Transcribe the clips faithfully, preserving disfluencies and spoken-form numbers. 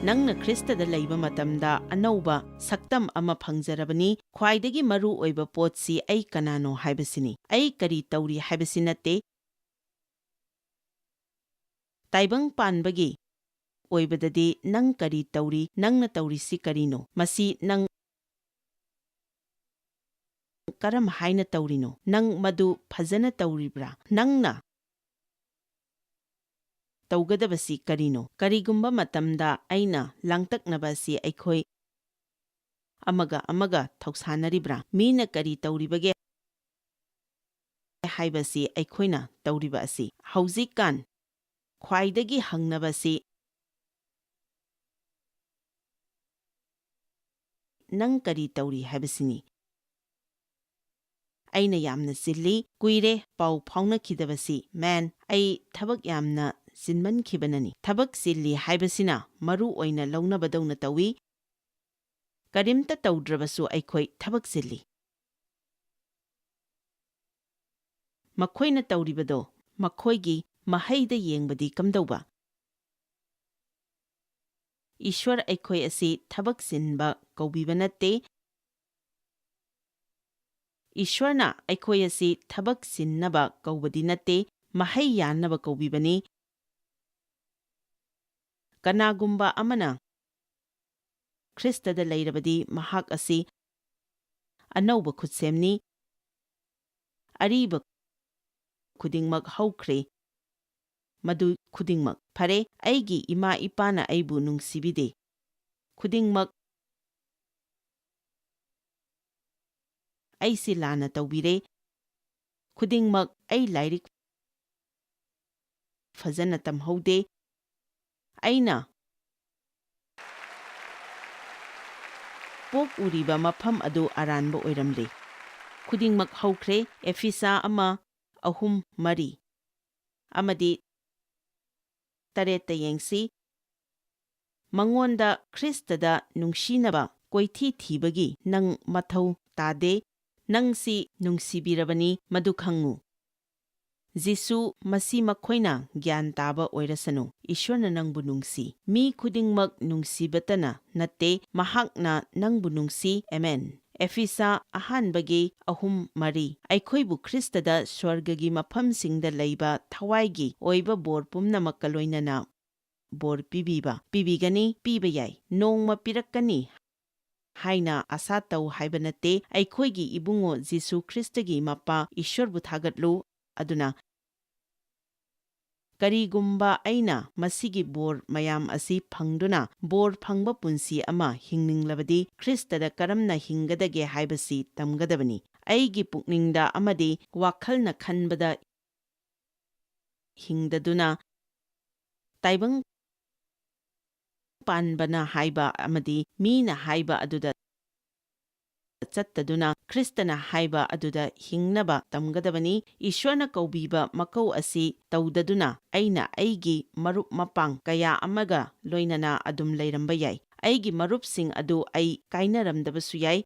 ꯅꯪꯅ ꯈ꯭ꯔꯤꯁꯇꯗ ꯂꯩꯕ ꯃꯇꯝꯗ ꯑꯅꯧꯕ ꯁꯛꯇꯝ ꯑꯃ ꯐꯪꯖꯔꯕꯅꯤ꯫ ꯈ꯭ꯋꯥꯏꯗꯒꯤ ꯃꯔꯨ ꯑꯣꯏꯕ ꯄꯣꯠꯁꯤ ꯑꯩ ꯀꯅꯥꯅꯣ ꯍꯥꯏꯕꯁꯤꯅꯤ꯫ ꯑꯩ ꯀꯔꯤ ꯇꯧꯔꯤ ꯍꯥꯏꯕꯁꯤ ꯅꯠꯇꯦ꯫ ꯇꯥꯏꯕꯪ ꯄꯥꯟꯕꯒꯤ ꯑꯣꯏꯕꯗꯗꯤ ꯅꯪ ꯀꯔꯤ ꯇꯧꯔꯤ? ꯅꯪꯅ ꯇꯧꯔꯤꯁꯤ ꯀꯔꯤꯅꯣ? ꯃꯁꯤ ꯅꯪ ꯀꯔꯝ ꯍꯥꯏꯅ ꯇꯧꯔꯤꯅꯣ? ꯅꯪ ꯃꯗꯨ ꯐꯖꯅ ꯇꯧꯔꯤꯕ꯭ꯔꯥ? ꯅꯪꯅ ꯇꯧꯒꯗꯕꯁꯤ ꯀꯔꯤꯅꯣ? ꯀꯔꯤꯒꯨꯝꯕ ꯃꯇꯝꯗ ꯑꯩꯅ ꯂꯥꯡꯇꯛꯅꯕ ꯑꯁꯤ ꯑꯩꯈꯣꯏ ꯑꯃꯒ ꯑꯃꯒ ꯊꯧꯁꯥꯅꯔꯤꯕ꯭ꯔꯥ? ꯃꯤꯅ ꯀꯔꯤ ꯇꯧꯔꯤꯕꯒꯦ ꯍꯥꯏꯕꯁꯤ ꯑꯩꯈꯣꯏꯅ ꯇꯧꯔꯤꯕ ꯑꯁꯤ꯫ ꯍꯧꯖꯤꯛꯀꯥꯟ ꯈ꯭ꯋꯥꯏꯗꯒꯤ ꯍꯪꯅꯕꯁꯤ ꯅꯪ ꯀꯔꯤ ꯇꯧꯔꯤ ꯍꯥꯏꯕꯁꯤꯅꯤ꯫ ꯑꯩꯅ ꯌꯥꯝꯅ ꯆꯤꯜꯂꯤ꯫ ꯀꯨꯏꯔꯦ ꯄꯥꯎ ꯐꯥꯎꯅꯈꯤꯗꯕꯁꯤ꯫ ꯃꯦꯟ, ꯑꯩ ꯊꯕꯛ ꯌꯥꯝꯅ ꯆꯤꯟꯃꯟꯈꯤꯕꯅꯅꯤ꯫ ꯊꯕꯛ ꯆꯤꯜꯂꯤ ꯍꯥꯏꯕꯁꯤꯅ ꯃꯔꯨ ꯑꯣꯏꯅ ꯂꯧꯅꯕꯗꯧꯅ ꯇꯧꯏ꯫ ꯀꯔꯤꯝꯇ ꯇꯧꯗ꯭ꯔꯕꯁꯨ ꯑꯩꯈꯣꯏ ꯊꯕꯛ ꯆꯤꯜꯂꯤ꯫ ꯃꯈꯣꯏꯅ ꯇꯧꯔꯤꯕꯗꯣ ꯃꯈꯣꯏꯒꯤ ꯃꯍꯩꯗ ꯌꯦꯡꯕꯗꯤ ꯀꯝꯗꯧꯕ? ꯏꯁ꯭ꯋꯔ ꯑꯩꯈꯣꯏ ꯑꯁꯤ ꯊꯕꯛ ꯆꯤꯟꯕ ꯀꯧꯕꯤꯕ ꯅꯠꯇꯦ꯫ ꯏꯁ꯭ꯋꯔꯅ ꯑꯩꯈꯣꯏ ꯑꯁꯤ ꯊꯕꯛ ꯆꯤꯟꯅꯕ ꯀꯧꯕꯗꯤ ꯅꯠꯇꯦ, ꯃꯍꯩ ꯌꯥꯟꯅꯕ ꯀꯧꯕꯤꯕꯅꯤ꯫ ꯀꯅꯥꯒꯨꯝꯕ ꯑꯃꯅ ꯈ꯭ꯔꯤꯁꯇꯗ ꯂꯩꯔꯕꯗꯤ ꯃꯍꯥꯛ ꯑꯁꯤ ꯑꯅꯧꯕ ꯈꯨꯠꯁꯦꯝꯅꯤ꯫ ꯑꯔꯤꯕ ꯈꯨꯗꯤꯡꯃꯛ ꯍꯧꯈ꯭ꯔꯦ꯫ ꯃꯗꯨ ꯈꯨꯗꯤꯡꯃꯛ ꯐꯔꯦ꯫ ꯑꯩꯒꯤ ꯏꯃꯥ ꯏꯄꯥꯅ ꯑꯩꯕꯨ ꯅꯨꯡꯁꯤꯕꯤꯗꯦ꯫ ꯈꯨꯗꯤꯡꯃꯛ ꯑꯩꯁꯤ ꯂꯥꯟꯅ ꯇꯧꯕꯤꯔꯦ꯫ ꯈꯨꯗꯤꯡꯃꯛ ꯑꯩ ꯂꯥꯏꯔꯤꯛ ꯐꯖꯅ ꯇꯝꯍꯧꯗꯦ꯫ ꯑꯩꯅ ꯄꯣꯛꯎꯔꯤꯕ ꯃꯐꯝ ꯑꯗꯨ ꯑꯔꯥꯟꯕ ꯑꯣꯏꯔꯝꯂꯦ꯫ ꯈꯨꯗꯤꯡꯃꯛ ꯍꯧꯈ꯭ꯔꯦ꯫ ꯑꯦꯐꯤꯁꯥ ꯑꯃ, ꯑꯍꯨꯝ, ꯃꯔꯤ꯫ ꯑꯃꯗꯤ ꯇꯔꯦꯠꯇ ꯌꯦꯡꯁꯤ꯫ ꯃꯉꯣꯟꯗ ꯈ꯭ꯔꯤꯁꯇꯗ ꯅꯨꯡꯁꯤꯅꯕ ꯀꯣꯏꯊꯤ ꯊꯤꯕꯒꯤ ꯅꯪ ꯃꯊꯧ ꯇꯥꯗꯦ꯫ ꯅꯪꯁꯤ ꯅꯨꯡꯁꯤꯕꯤꯔꯕꯅꯤ, ꯃꯗꯨ ꯈꯪꯉꯨ꯫ ꯖꯤꯁꯨ, ꯃꯁꯤ ꯃꯈꯣꯏꯅ ꯒ꯭ꯌꯥꯟ ꯇꯥꯕ ꯑꯣꯏꯔꯁꯅꯨ꯫ ꯏꯁ꯭ꯋꯔꯅ ꯅꯪꯕꯨ ꯅꯨꯡꯁꯤ꯫ ꯃꯤ ꯈꯨꯗꯤꯡꯃꯛ ꯅꯨꯡꯁꯤꯕꯇꯅ ꯅꯠꯇꯦ, ꯃꯍꯥꯛꯅ ꯅꯪꯕꯨ ꯅꯨꯡꯁꯤ꯫ ꯑꯃꯦꯟ꯫ ꯑꯦꯐꯤꯁꯥ ꯑꯍꯥꯟꯕꯒꯤ ꯑꯍꯨꯝ ꯃꯔꯤ꯫ ꯑꯩꯈꯣꯏꯕꯨ ꯈ꯭ꯔꯤꯁꯇꯗ ꯁ꯭ꯋꯔꯒꯒꯤ ꯃꯐꯝꯁꯤꯡꯗ ꯂꯩꯕ ꯊꯋꯥꯏꯒꯤ ꯑꯣꯏꯕ ꯕꯣꯔ ꯄꯨꯝꯅꯃꯛꯀ ꯂꯣꯏꯅꯅ ꯕꯣꯔ ꯄꯤꯕꯤꯕ, ꯄꯤꯕꯤꯒꯅꯤ, ꯄꯤꯕ ꯌꯥꯏ, ꯅꯣꯡꯃ ꯄꯤꯔꯛꯀꯅꯤ ꯍꯥꯏꯅ ꯑꯁꯥ ꯇꯧ ꯍꯥꯏꯕ ꯅꯠꯇꯦ꯫ ꯑꯩꯈꯣꯏꯒꯤ ꯏꯕꯨꯡꯉꯣ ꯖꯤꯁꯨ ꯈ꯭ꯔꯤꯁꯇꯒꯤ ꯃꯄꯥ ꯏꯁ꯭ꯋꯔꯕꯨ ꯊꯥꯒꯠꯂꯨ꯫ ꯑꯗꯨꯅ, ꯀꯔꯤꯒꯨꯝꯕ ꯑꯩꯅ ꯃꯁꯤꯒꯤ ꯕꯣꯔ ꯃꯌꯥꯝ ꯑꯁꯤ ꯐꯪꯗꯨꯅ ꯕꯣꯔ ꯐꯪꯕ ꯄꯨꯟꯁꯤ ꯑꯃ ꯍꯤꯡꯅꯤꯡꯂꯕꯗꯤ, ꯈ꯭ꯔꯤꯁꯇꯗ ꯀꯔꯝꯅ ꯍꯤꯡꯒꯗꯒꯦ ꯍꯥꯏꯕꯁꯤ ꯇꯝꯒꯗꯕꯅꯤ꯫ ꯑꯩꯒꯤ ꯄꯨꯛꯅꯤꯡꯗ ꯑꯃꯗꯤ ꯋꯥꯈꯜꯅ ꯈꯟꯕꯗ ꯍꯤꯡꯗꯗꯨꯅ, ꯇꯥꯏꯕꯪ ꯄꯥꯟꯕꯅ ꯍꯥꯏꯕ ꯑꯃꯗꯤ ꯃꯤꯅ ꯍꯥꯏꯕ ꯑꯗꯨꯗ ꯆꯠꯇꯗꯨꯅ, ꯈ꯭ꯔꯤꯁꯇꯅ ꯍꯥꯏꯕ ꯑꯗꯨꯗ ꯍꯤꯡꯅꯕ ꯇꯝꯒꯗꯕꯅꯤ꯫ ꯏꯁ꯭ꯋꯔꯅ ꯀꯧꯕꯤꯕ ꯃꯀꯧ ꯑꯁꯤ ꯇꯧꯗꯗꯨꯅ, ꯑꯩꯅ ꯑꯩꯒꯤ ꯃꯔꯨꯞ ꯃꯄꯥꯡ ꯀꯌꯥ ꯑꯃꯒ ꯂꯣꯏꯅꯅ ꯑꯗꯨꯝ ꯂꯩꯔꯝꯕ ꯌꯥꯏ꯫ ꯑꯩꯒꯤ ꯃꯔꯨꯞꯁꯤꯡ ꯑꯗꯨ ꯑꯩ ꯀꯥꯏꯅꯔꯝꯗꯕꯁꯨ ꯌꯥꯏ꯫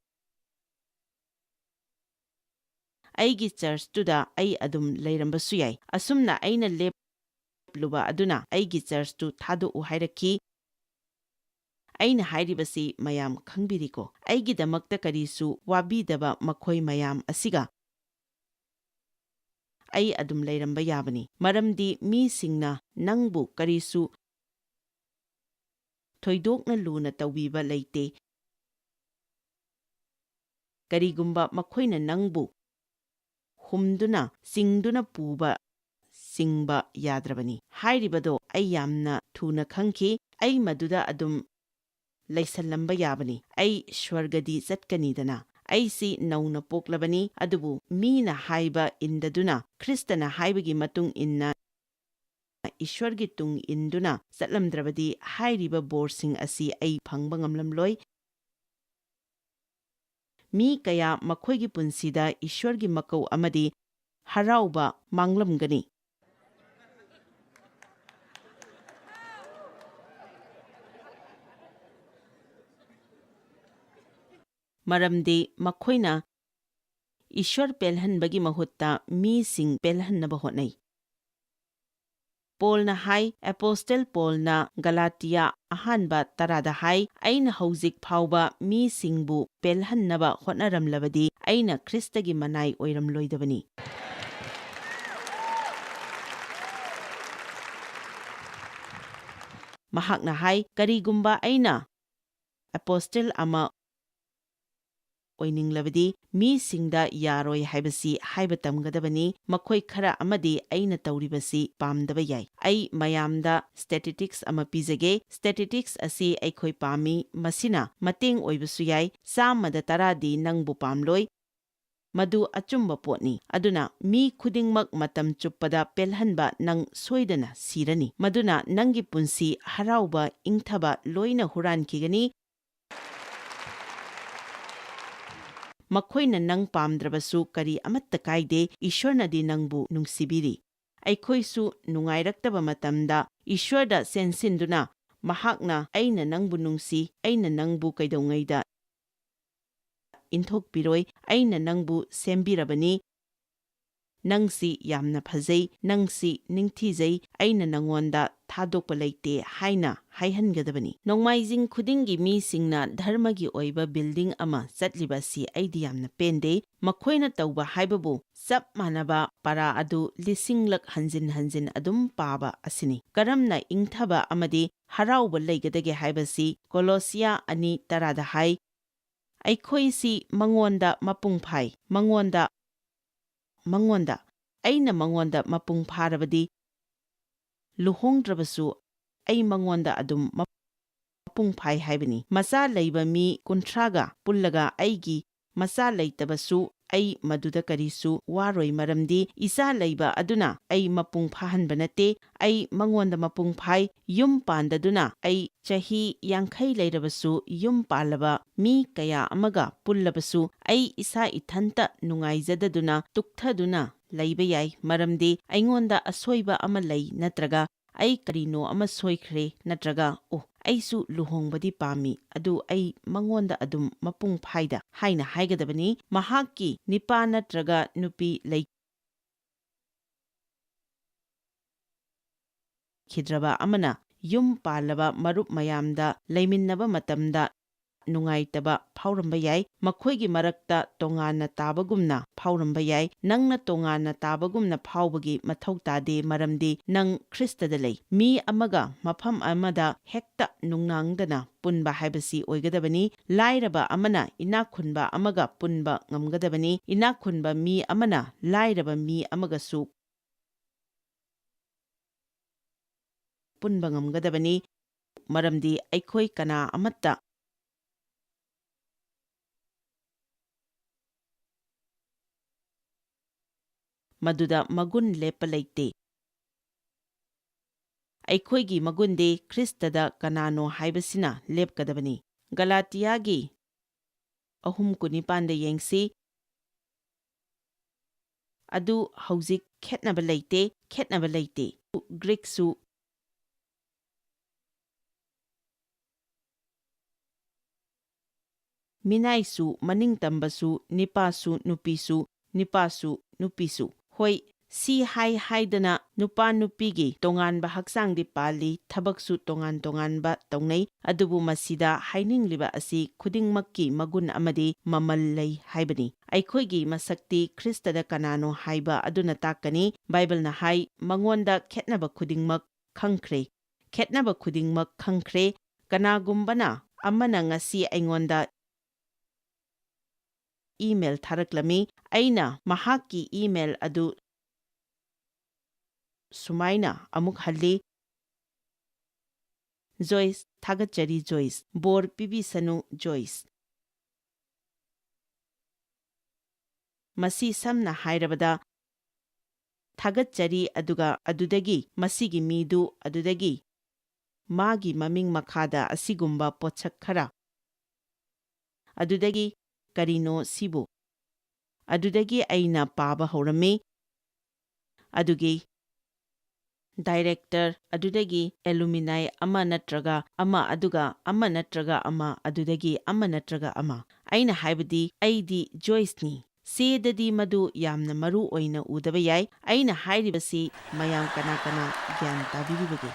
ꯑꯩꯒꯤ ꯆꯔꯆꯇꯨꯗ ꯑꯩ ꯑꯗꯨꯝ ꯂꯩꯔꯝꯕꯁꯨ ꯌꯥꯏ꯫ ꯑꯁꯨꯝꯅ ꯑꯩꯅ ꯂꯦꯞꯂꯨꯕ ꯑꯗꯨꯅ ꯑꯩꯒꯤ ꯆꯔꯆꯇꯨ ꯊꯥꯗꯣꯛꯎ ꯍꯥꯏꯔꯛꯈꯤ꯫ ꯑꯩꯅ ꯍꯥꯏꯔꯤꯕꯁꯤ ꯃꯌꯥꯝ ꯈꯪꯕꯤꯔꯤꯀꯣ? ꯑꯩꯒꯤꯗꯃꯛꯇ ꯀꯔꯤꯁꯨ ꯋꯥꯕꯤꯗꯕ ꯃꯈꯣꯏ ꯃꯌꯥꯝ ꯑꯁꯤꯒ ꯑꯩ ꯑꯗꯨꯝ ꯂꯩꯔꯝꯕ ꯌꯥꯕꯅꯤ, ꯃꯔꯝꯗꯤ ꯃꯤꯁꯤꯡꯅ ꯅꯪꯕꯨ ꯀꯔꯤꯁꯨ ꯊꯣꯏꯗꯣꯛꯅ ꯂꯨꯅ ꯇꯧꯕꯤꯕ ꯂꯩꯇꯦ꯫ ꯀꯔꯤꯒꯨꯝꯕ ꯃꯈꯣꯏꯅ ꯅꯪꯕꯨ ꯍꯨꯝꯗꯨꯅ, ꯆꯤꯡꯗꯨꯅ ꯄꯨꯕ, ꯆꯤꯡꯕ ꯌꯥꯗ꯭ꯔꯕꯅꯤ꯫ ꯍꯥꯏꯔꯤꯕꯗꯣ ꯑꯩ ꯌꯥꯝꯅ ꯊꯨꯅ ꯈꯪꯈꯤ꯫ ꯑꯩ ꯃꯗꯨꯗ ꯑꯗꯨꯝ ꯂꯩꯁꯜꯂꯝꯕ ꯌꯥꯕꯅꯤ꯫ ꯑꯩ ꯁ꯭ꯋꯔꯒꯗꯤ ꯆꯠꯀꯅꯤꯗꯅ꯫ ꯑꯩꯁꯤ ꯅꯧꯅ ꯄꯣꯛꯂꯕꯅꯤ, ꯑꯗꯨꯕꯨ ꯃꯤꯅ ꯍꯥꯏꯕ ꯏꯟꯗꯗꯨꯅ, ꯈ꯭ꯔꯤꯁꯇꯅ ꯍꯥꯏꯕꯒꯤ ꯃꯇꯨꯡ ꯏꯟꯅ, ꯏꯁ꯭ꯋꯔꯒꯤ ꯇꯨꯡ ꯏꯟꯗꯨꯅ ꯆꯠꯂꯝꯗ꯭ꯔꯕꯗꯤ, ꯍꯥꯏꯔꯤꯕ ꯕꯣꯔꯁꯤꯡ ꯑꯁꯤ ꯑꯩ ꯐꯪꯕ ꯉꯝꯂꯝꯂꯣꯏ꯫ ꯃꯤ ꯀꯌꯥ ꯃꯈꯣꯏꯒꯤ ꯄꯨꯟꯁꯤꯗ ꯏꯁ꯭ꯋꯔꯒꯤ ꯃꯀꯧ ꯑꯃꯗꯤ ꯍꯔꯥꯎꯕ ꯃꯥꯡꯂꯝꯒꯅꯤ꯫ ꯃꯔꯝꯗꯤ ꯃꯈꯣꯏꯅ ꯏꯁ꯭ꯋꯔ ꯄꯦꯜꯍꯟꯕꯒꯤ ꯃꯍꯨꯠꯇ ꯃꯤꯁꯤꯡ ꯄꯦꯜꯍꯟꯅꯕ ꯍꯣꯠꯅꯩ꯫ ꯄꯣꯜꯅ ꯍꯥꯏ, ꯑꯦꯄꯣꯁꯇꯜ ꯄꯣꯜꯅ ꯒꯂꯥꯇꯤꯌꯥ ꯑꯍꯥꯟꯕ ꯇꯔꯥꯗ ꯍꯥꯏ, "ꯑꯩꯅ ꯍꯧꯖꯤꯛ ꯐꯥꯎꯕ ꯃꯤꯁꯤꯡꯕꯨ ꯄꯦꯜꯍꯟꯅꯕ ꯍꯣꯠꯅꯔꯝꯂꯕꯗꯤ ꯑꯩꯅ ꯈ꯭ꯔꯤꯁꯇꯒꯤ ꯃꯅꯥꯏ ꯑꯣꯏꯔꯝꯂꯣꯏꯗꯕꯅꯤ꯫" ꯃꯍꯥꯛꯅ ꯍꯥꯏ, "ꯀꯔꯤꯒꯨꯝꯕ ꯑꯩꯅ ꯑꯦꯄꯣꯁꯇꯜ ꯑꯃ ꯑꯣꯏꯅꯤꯡꯂꯕꯗꯤ ꯃꯤꯁꯤꯡꯗ ꯌꯥꯔꯣꯏ ꯍꯥꯏꯕꯁꯤ ꯍꯥꯏꯕ ꯇꯝꯒꯗꯕꯅꯤ꯫ ꯃꯈꯣꯏ ꯈꯔ ꯑꯃꯗꯤ ꯑꯩꯅ ꯇꯧꯔꯤꯕꯁꯤ ꯄꯥꯝꯗꯕ ꯌꯥꯏ꯫ ꯑꯩ ꯃꯌꯥꯝꯗ ꯁ꯭ꯇꯦꯇꯤꯁꯇꯤꯛꯁ ꯑꯃ ꯄꯤꯖꯒꯦ꯫ ꯁ꯭ꯇꯦꯇꯤꯁꯇꯤꯛꯁ ꯑꯁꯤ ꯑꯩꯈꯣꯏ ꯄꯥꯝꯃꯤ꯫ ꯃꯁꯤꯅ ꯃꯇꯦꯡ ꯑꯣꯏꯕꯁꯨ ꯌꯥꯏ꯫ ꯆꯥꯝꯃꯗ ꯇꯔꯥꯗꯤ ꯅꯪꯕꯨ ꯄꯥꯝꯂꯣꯏ꯫ ꯃꯗꯨ ꯑꯆꯨꯝꯕ ꯄꯣꯠꯅꯤ꯫ ꯑꯗꯨꯅ ꯃꯤ ꯈꯨꯗꯤꯡꯃꯛ ꯃꯇꯝ ꯆꯨꯞꯄꯗ ꯄꯦꯜꯍꯟꯕ ꯅꯪ ꯁꯣꯏꯗꯅ ꯁꯤꯔꯅꯤ꯫ ꯃꯗꯨꯅ ꯅꯪꯒꯤ ꯄꯨꯟꯁꯤ ꯍꯔꯥꯎꯕ, ꯏꯪꯊꯕ ꯂꯣꯏꯅ ꯍꯨꯔꯥꯟꯈꯤꯒꯅꯤ꯫ ꯃꯈꯣꯏꯅ ꯅꯪ ꯄꯥꯝꯗ꯭ꯔꯕꯁꯨ ꯀꯔꯤ ꯑꯃꯠꯇ ꯀꯥꯏꯗꯦ, ꯏꯁ꯭ꯋꯔꯅꯗꯤ ꯅꯪꯕꯨ ꯅꯨꯡꯁꯤꯕꯤꯔꯤ꯫ ꯑꯩꯈꯣꯏꯁꯨ ꯅꯨꯡꯉꯥꯏꯔꯛꯇꯕ ꯃꯇꯝꯗ ꯏꯁ꯭ꯋꯔꯗ ꯆꯦꯟꯁꯤꯟꯗꯨꯅ, ꯃꯍꯥꯛꯅ "ꯑꯩꯅ ꯅꯪꯕꯨ ꯅꯨꯡꯁꯤ, ꯑꯩꯅ ꯅꯪꯕꯨ ꯀꯩꯗꯧꯉꯩꯗ ꯏꯟꯊꯣꯛꯄꯤꯔꯣꯏ, ꯑꯩꯅ ꯅꯪꯕꯨ ꯁꯦꯝꯕꯤꯔꯕꯅꯤ, ꯅꯪꯁꯤ ꯌꯥꯝꯅ ꯐꯖꯩ, ꯅꯪꯁꯤ ꯅꯤꯡꯊꯤꯖꯩ, ꯑꯩꯅ ꯅꯉꯣꯟꯗ ꯊꯥꯗꯣꯛꯄ ꯂꯩꯇꯦ" ꯍꯥꯏꯅ ꯍꯥꯏꯍꯟꯒꯗꯕꯅꯤ꯫ ꯅꯣꯡꯃꯥꯏꯖꯤꯡ ꯈꯨꯗꯤꯡꯒꯤ ꯃꯤꯁꯤꯡꯅ ꯙꯔꯃꯒꯤ ꯑꯣꯏꯕ ꯕꯤꯜꯗꯤꯡ ꯑꯃ ꯆꯠꯂꯤꯕ ꯑꯁꯤ ꯑꯩꯗꯤ ꯌꯥꯝꯅ ꯄꯦꯟꯗꯦ꯫ ꯃꯈꯣꯏꯅ ꯇꯧꯕ ꯍꯥꯏꯕꯕꯨ ꯆꯞ ꯃꯥꯟꯅꯕ ꯄꯥꯔꯥ ꯑꯗꯨ ꯂꯤꯁꯤꯡꯂꯛ ꯍꯟꯖꯤꯟ ꯍꯟꯖꯤꯟ ꯑꯗꯨꯝ ꯄꯥꯕ ꯑꯁꯤꯅꯤ꯫ ꯀꯔꯝꯅ ꯏꯪꯊꯕ ꯑꯃꯗꯤ ꯍꯔꯥꯎꯕ ꯂꯩꯒꯗꯒꯦ ꯍꯥꯏꯕꯁꯤ ꯀꯣꯂꯣꯁꯤꯌꯥ ꯑꯅꯤ ꯇꯔꯥꯗ ꯍꯥꯏ, "ꯑꯩꯈꯣꯏꯁꯤ ꯃꯉꯣꯟꯗ ꯃꯄꯨꯡ ꯐꯥꯏ, ꯃꯉꯣꯟꯗ, ꯃꯉꯣꯟꯗ, ꯑꯩꯅ ꯃꯉꯣꯟꯗ ꯃꯄꯨꯡ ꯐꯥꯔꯕꯗꯤ, ꯂꯨꯍꯣꯡꯗ꯭ꯔꯕꯁꯨ ꯑꯩ ꯃꯉꯣꯟꯗ ꯑꯗꯨꯝ ꯃꯄꯨꯡ ꯐꯥꯏ" ꯍꯥꯏꯕꯅꯤ꯫ ꯃꯆꯥ ꯂꯩꯕ ꯃꯤ ꯀꯨꯟꯊ꯭ꯔꯥꯒ ꯄꯨꯜꯂꯒ ꯑꯩꯒꯤ ꯃꯆꯥ ꯂꯩꯇꯕꯁꯨ ꯑꯩ ꯃꯗꯨꯗ ꯀꯔꯤꯁꯨ ꯋꯥꯔꯣꯏ, ꯃꯔꯝꯗꯤ ꯏꯆꯥ ꯂꯩꯕ ꯑꯗꯨꯅ ꯑꯩ ꯃꯄꯨꯡ ꯐꯥꯍꯟꯕ ꯅꯠꯇꯦ, ꯑꯩ ꯃꯉꯣꯟꯗ ꯃꯄꯨꯡ ꯐꯥꯏ꯫ ꯌꯨꯝ ꯄꯥꯟꯗꯗꯨꯅ ꯑꯩ ꯆꯍꯤ ꯌꯥꯡꯈꯩ ꯂꯩꯔꯕꯁꯨ, ꯌꯨꯝ ꯄꯥꯜꯂꯕ ꯃꯤ ꯀꯌꯥ ꯑꯃꯒ ꯄꯨꯜꯂꯕꯁꯨ, ꯑꯩ ꯏꯁꯥ ꯏꯊꯟꯇ ꯅꯨꯡꯉꯥꯏꯖꯗꯗꯨꯅ, ꯇꯨꯛꯊꯗꯨꯅ ꯂꯩꯕ ꯌꯥꯏ, ꯃꯔꯝꯗꯤ ꯑꯩꯉꯣꯟꯗ ꯑꯁꯣꯏꯕ ꯑꯃ ꯂꯩ, ꯅꯠꯇ꯭ꯔꯒ ꯑꯩ ꯀꯔꯤꯅꯣ ꯑꯃ ꯁꯣꯏꯈ꯭ꯔꯦ, ꯅꯠꯇ꯭ꯔꯒ, "ꯑꯣ, "ꯑꯩꯁꯨ ꯂꯨꯍꯣꯡꯕꯗꯤ ꯄꯥꯝꯃꯤ, ꯑꯗꯨ ꯑꯩ ꯃꯉꯣꯟꯗ ꯑꯗꯨꯝ ꯃꯄꯨꯡ ꯐꯥꯏꯗ" ꯍꯥꯏꯅ ꯍꯥꯏꯒꯗꯕꯅꯤ꯫ ꯃꯍꯥꯛꯀꯤ ꯅꯤꯄꯥ ꯅꯠꯇ꯭ꯔꯒ ꯅꯨꯄꯤ ꯂꯩ ꯈꯤꯗ꯭ꯔꯕ ꯑꯃꯅ ꯌꯨꯝ ꯄꯥꯜꯂꯕ ꯃꯔꯨꯞ ꯃꯌꯥꯝꯗ ꯂꯩꯃꯤꯟꯅꯕ ꯃꯇꯝꯗ ꯅꯨꯡꯉꯥꯏꯇꯕ ꯐꯥꯎꯔꯝꯕ ꯌꯥꯏ꯫ ꯃꯈꯣꯏꯒꯤ ꯃꯔꯛꯇ ꯇꯣꯉꯥꯟꯅ ꯇꯥꯕꯒꯨꯝꯅ ꯐꯥꯎꯔꯝꯕ ꯌꯥꯏ꯫ ꯅꯪꯅ ꯇꯣꯉꯥꯟꯅ ꯇꯥꯕꯒꯨꯝꯅ ꯐꯥꯎꯕꯒꯤ ꯃꯊꯧ ꯇꯥꯗꯦ, ꯃꯔꯝꯗꯤ ꯅꯪ ꯈ꯭ꯔꯤꯁꯇꯗ ꯂꯩ꯫ ꯃꯤ ꯑꯃꯒ ꯃꯐꯝ ꯑꯃꯗ ꯍꯦꯛꯇ ꯅꯨꯡꯅꯥꯡꯗꯅ ꯄꯨꯟꯕ ꯍꯥꯏꯕꯁꯤ ꯑꯣꯏꯒꯗꯕꯅꯤ꯫ ꯂꯥꯏꯔꯕ ꯑꯃꯅ ꯏꯅꯥꯛ ꯈꯨꯟꯕ ꯑꯃꯒ ꯄꯨꯟꯕ ꯉꯝꯒꯗꯕꯅꯤ꯫ ꯏꯅꯥꯛ ꯈꯨꯟꯕ ꯃꯤ ꯑꯃꯅ ꯂꯥꯏꯔꯕ ꯃꯤ ꯑꯃꯒꯁꯨ ꯄꯨꯟꯕ ꯉꯝꯒꯗꯕꯅꯤ, ꯃꯔꯝꯗꯤ ꯑꯩꯈꯣꯏ ꯀꯅꯥ ꯑꯃꯠꯇ ꯃꯗꯨꯗ ꯃꯒꯨꯟ ꯂꯦꯞꯄ ꯂꯩꯇꯦ꯫ ꯑꯩꯈꯣꯏꯒꯤ ꯃꯒꯨꯟꯗꯤ ꯈ꯭ꯔꯤꯁꯇꯗ ꯀꯅꯥꯅꯣ ꯍꯥꯏꯕꯁꯤꯅ ꯂꯦꯞꯀꯗꯕꯅꯤ꯫ ꯒꯂꯥꯇꯤꯌꯥꯒꯤ ꯑꯍꯨꯝ ꯀꯨꯟꯅꯤꯄꯥꯟꯗ ꯌꯦꯡꯁꯤ꯫ ꯑꯗꯨ ꯍꯧꯖꯤꯛ ꯈꯦꯠꯅꯕ ꯂꯩꯇꯦ, ꯈꯦꯠꯅꯕ ꯂꯩꯇꯦ꯫ ꯒ꯭ꯔꯤꯛꯁꯨ, ꯃꯤꯅꯥꯏꯁꯨ, ꯃꯅꯤꯡꯇꯝꯕꯁꯨ, ꯅꯤꯄꯥꯁꯨ, ꯅꯨꯄꯤꯁꯨ, ꯅꯤꯄꯥꯁꯨ, ꯅꯨꯄꯤꯁꯨ꯫ ꯍꯣꯏ, ꯁꯤ ꯍꯥꯏ ꯍꯥꯏꯗꯅ ꯅꯨꯄꯥ ꯅꯨꯄꯤꯒꯤ ꯇꯣꯉꯥꯟꯕ ꯍꯛꯆꯥꯡꯗꯤ ꯄꯥꯜꯂꯤ, ꯊꯕꯛꯁꯨ ꯇꯣꯉꯥꯟ ꯇꯣꯉꯥꯟꯕ ꯇꯧꯅꯩ, ꯑꯗꯨꯕꯨ ꯃꯁꯤꯗ ꯍꯥꯏꯅꯤꯡꯂꯤꯕ ꯑꯁꯤ ꯈꯨꯗꯤꯡꯃꯛꯀꯤ ꯃꯒꯨꯟ ꯑꯃꯗꯤ ꯃꯃꯜ ꯂꯩ ꯍꯥꯏꯕꯅꯤ꯫ ꯑꯩꯈꯣꯏꯒꯤ ꯃꯁꯛꯇꯤ ꯈ꯭ꯔꯤꯁꯇꯗ ꯀꯅꯥꯅꯣ ꯍꯥꯏꯕ ꯑꯗꯨꯅ ꯇꯥꯛꯀꯅꯤ꯫ ꯕꯥꯏꯕꯜꯅ ꯍꯥꯏ, "ꯃꯉꯣꯟꯗ ꯈꯦꯠꯅꯕ ꯈꯨꯗꯤꯡꯃꯛ ꯈꯪꯈ꯭ꯔꯦ, ꯈꯦꯠꯅꯕ ꯈꯨꯗꯤꯡꯃꯛ ꯈꯪꯈ꯭ꯔꯦ"꯫ ꯀꯅꯥꯒꯨꯝꯕꯅ ꯑꯃꯅ ꯉꯁꯤ ꯑꯩꯉꯣꯟꯗ ꯏꯃꯦꯜ ꯊꯥꯔꯛꯂꯝꯃꯤ꯫ ꯑꯩꯅ ꯃꯍꯥꯛꯀꯤ ꯏꯃꯦꯜ ꯑꯗꯨ ꯁꯨꯃꯥꯏꯅ ꯑꯃꯨꯛ ꯍꯜꯂꯤ: "ꯖꯣꯏꯁ, ꯊꯥꯒꯠꯆꯔꯤ ꯖꯣꯏꯁ, ꯕꯣꯔ ꯄꯤꯕꯤꯁꯅꯨ ꯖꯣꯏꯁ"꯫ ꯃꯁꯤ ꯁꯝꯅ ꯍꯥꯏꯔꯕꯗ, ꯊꯥꯒꯠꯆꯔꯤ, ꯑꯗꯨꯒ ꯑꯗꯨꯗꯒꯤ ꯃꯁꯤꯒꯤ ꯃꯤꯗꯨ, ꯑꯗꯨꯗꯒꯤ ꯃꯥꯒꯤ ꯃꯃꯤꯡ ꯃꯈꯥꯗ ꯑꯁꯤꯒꯨꯝꯕ ꯄꯣꯠꯁꯛ ꯈꯔ, ꯑꯗꯨꯗꯒꯤ "ꯀꯔꯤꯅꯣ ꯁꯤꯕꯨ?" ꯑꯗꯨꯗꯒꯤ ꯑꯩꯅ ꯄꯥꯕ ꯍꯧꯔꯝꯃꯤ꯫ ꯑꯗꯨꯒꯤ ꯗꯥꯏꯔꯦꯛꯇꯔ, ꯑꯗꯨꯗꯒꯤ ꯑꯦꯂꯨꯃꯤꯅꯥꯏ ꯑꯃ ꯅꯠꯇ꯭ꯔꯒ ꯑꯃ, ꯑꯗꯨꯒ ꯑꯃ ꯅꯠꯇ꯭ꯔꯒ ꯑꯃ, ꯑꯗꯨꯗꯒꯤ ꯑꯃ ꯅꯠꯇ꯭ꯔꯒ ꯑꯃ꯫ ꯑꯩꯅ ꯍꯥꯏꯕꯗꯤ, ꯑꯩꯗꯤ ꯖꯣꯏꯁꯅꯤ꯫ ꯆꯦꯗꯗꯤ ꯃꯗꯨ ꯌꯥꯝꯅ ꯃꯔꯨ ꯑꯣꯏꯅ ꯎꯗꯕ ꯌꯥꯏ꯫ ꯑꯩꯅ ꯍꯥꯏꯔꯤꯕꯁꯤ ꯃꯌꯥꯝ ꯀꯅꯥ ꯀꯅꯥ ꯒ꯭ꯌꯥꯟ ꯇꯥꯕꯤꯔꯤꯕꯒꯦ?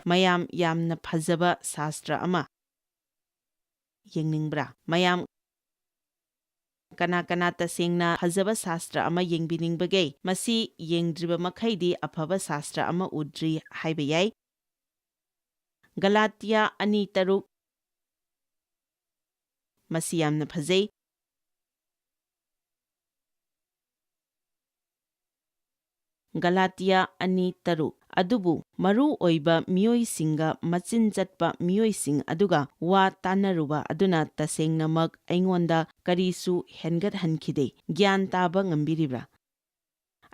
ꯃꯌꯥꯝ ꯌꯥꯝꯅ ꯐꯖꯕ ꯁꯥꯁꯇ꯭ꯔ ꯑꯃ ꯌꯦꯡꯅꯤꯡꯕ꯭ꯔꯥ? ꯃꯌꯥꯝ ꯀꯅꯥ ꯀꯅꯥ ꯇꯁꯦꯡꯅ ꯐꯖꯕ ꯁꯥꯁꯇ꯭ꯔ ꯑꯃ ꯌꯦꯡꯕꯤꯅꯤꯡꯕꯒꯦ? ꯃꯁꯤ ꯌꯦꯡꯗ꯭ꯔꯤꯕ ꯃꯈꯩꯗꯤ ꯑꯐꯕ ꯁꯥꯁꯇ꯭ꯔ ꯑꯃ ꯎꯗ꯭ꯔꯤ ꯍꯥꯏꯕ ꯌꯥꯏ꯫ ꯒꯂꯥꯇꯤꯌꯥ ꯑꯅꯤ ꯇꯔꯨꯛ꯫ ꯃꯁꯤ ꯌꯥꯝꯅ ꯐꯖꯩ꯫ ꯒꯂꯥꯇꯤꯌꯥ ꯑꯅꯤ ꯇꯔꯨꯛ꯫ ꯑꯗꯨꯕꯨ ꯃꯔꯨ ꯑꯣꯏꯕ ꯃꯤꯑꯣꯏꯁꯤꯡꯒ ꯃꯆꯤꯟ ꯆꯠꯄ ꯃꯤꯑꯣꯏꯁꯤꯡ ꯑꯗꯨꯒ ꯋꯥ ꯇꯥꯟꯅꯔꯨꯕ ꯑꯗꯨꯅ ꯇꯁꯦꯡꯅꯃꯛ ꯑꯩꯉꯣꯟꯗ ꯀꯔꯤꯁꯨ ꯍꯦꯟꯒꯠꯍꯟꯈꯤꯗꯦ꯫ ꯒ꯭ꯌꯥꯟ ꯇꯥꯕ ꯉꯝꯕꯤꯔꯤꯕ꯭ꯔꯥ?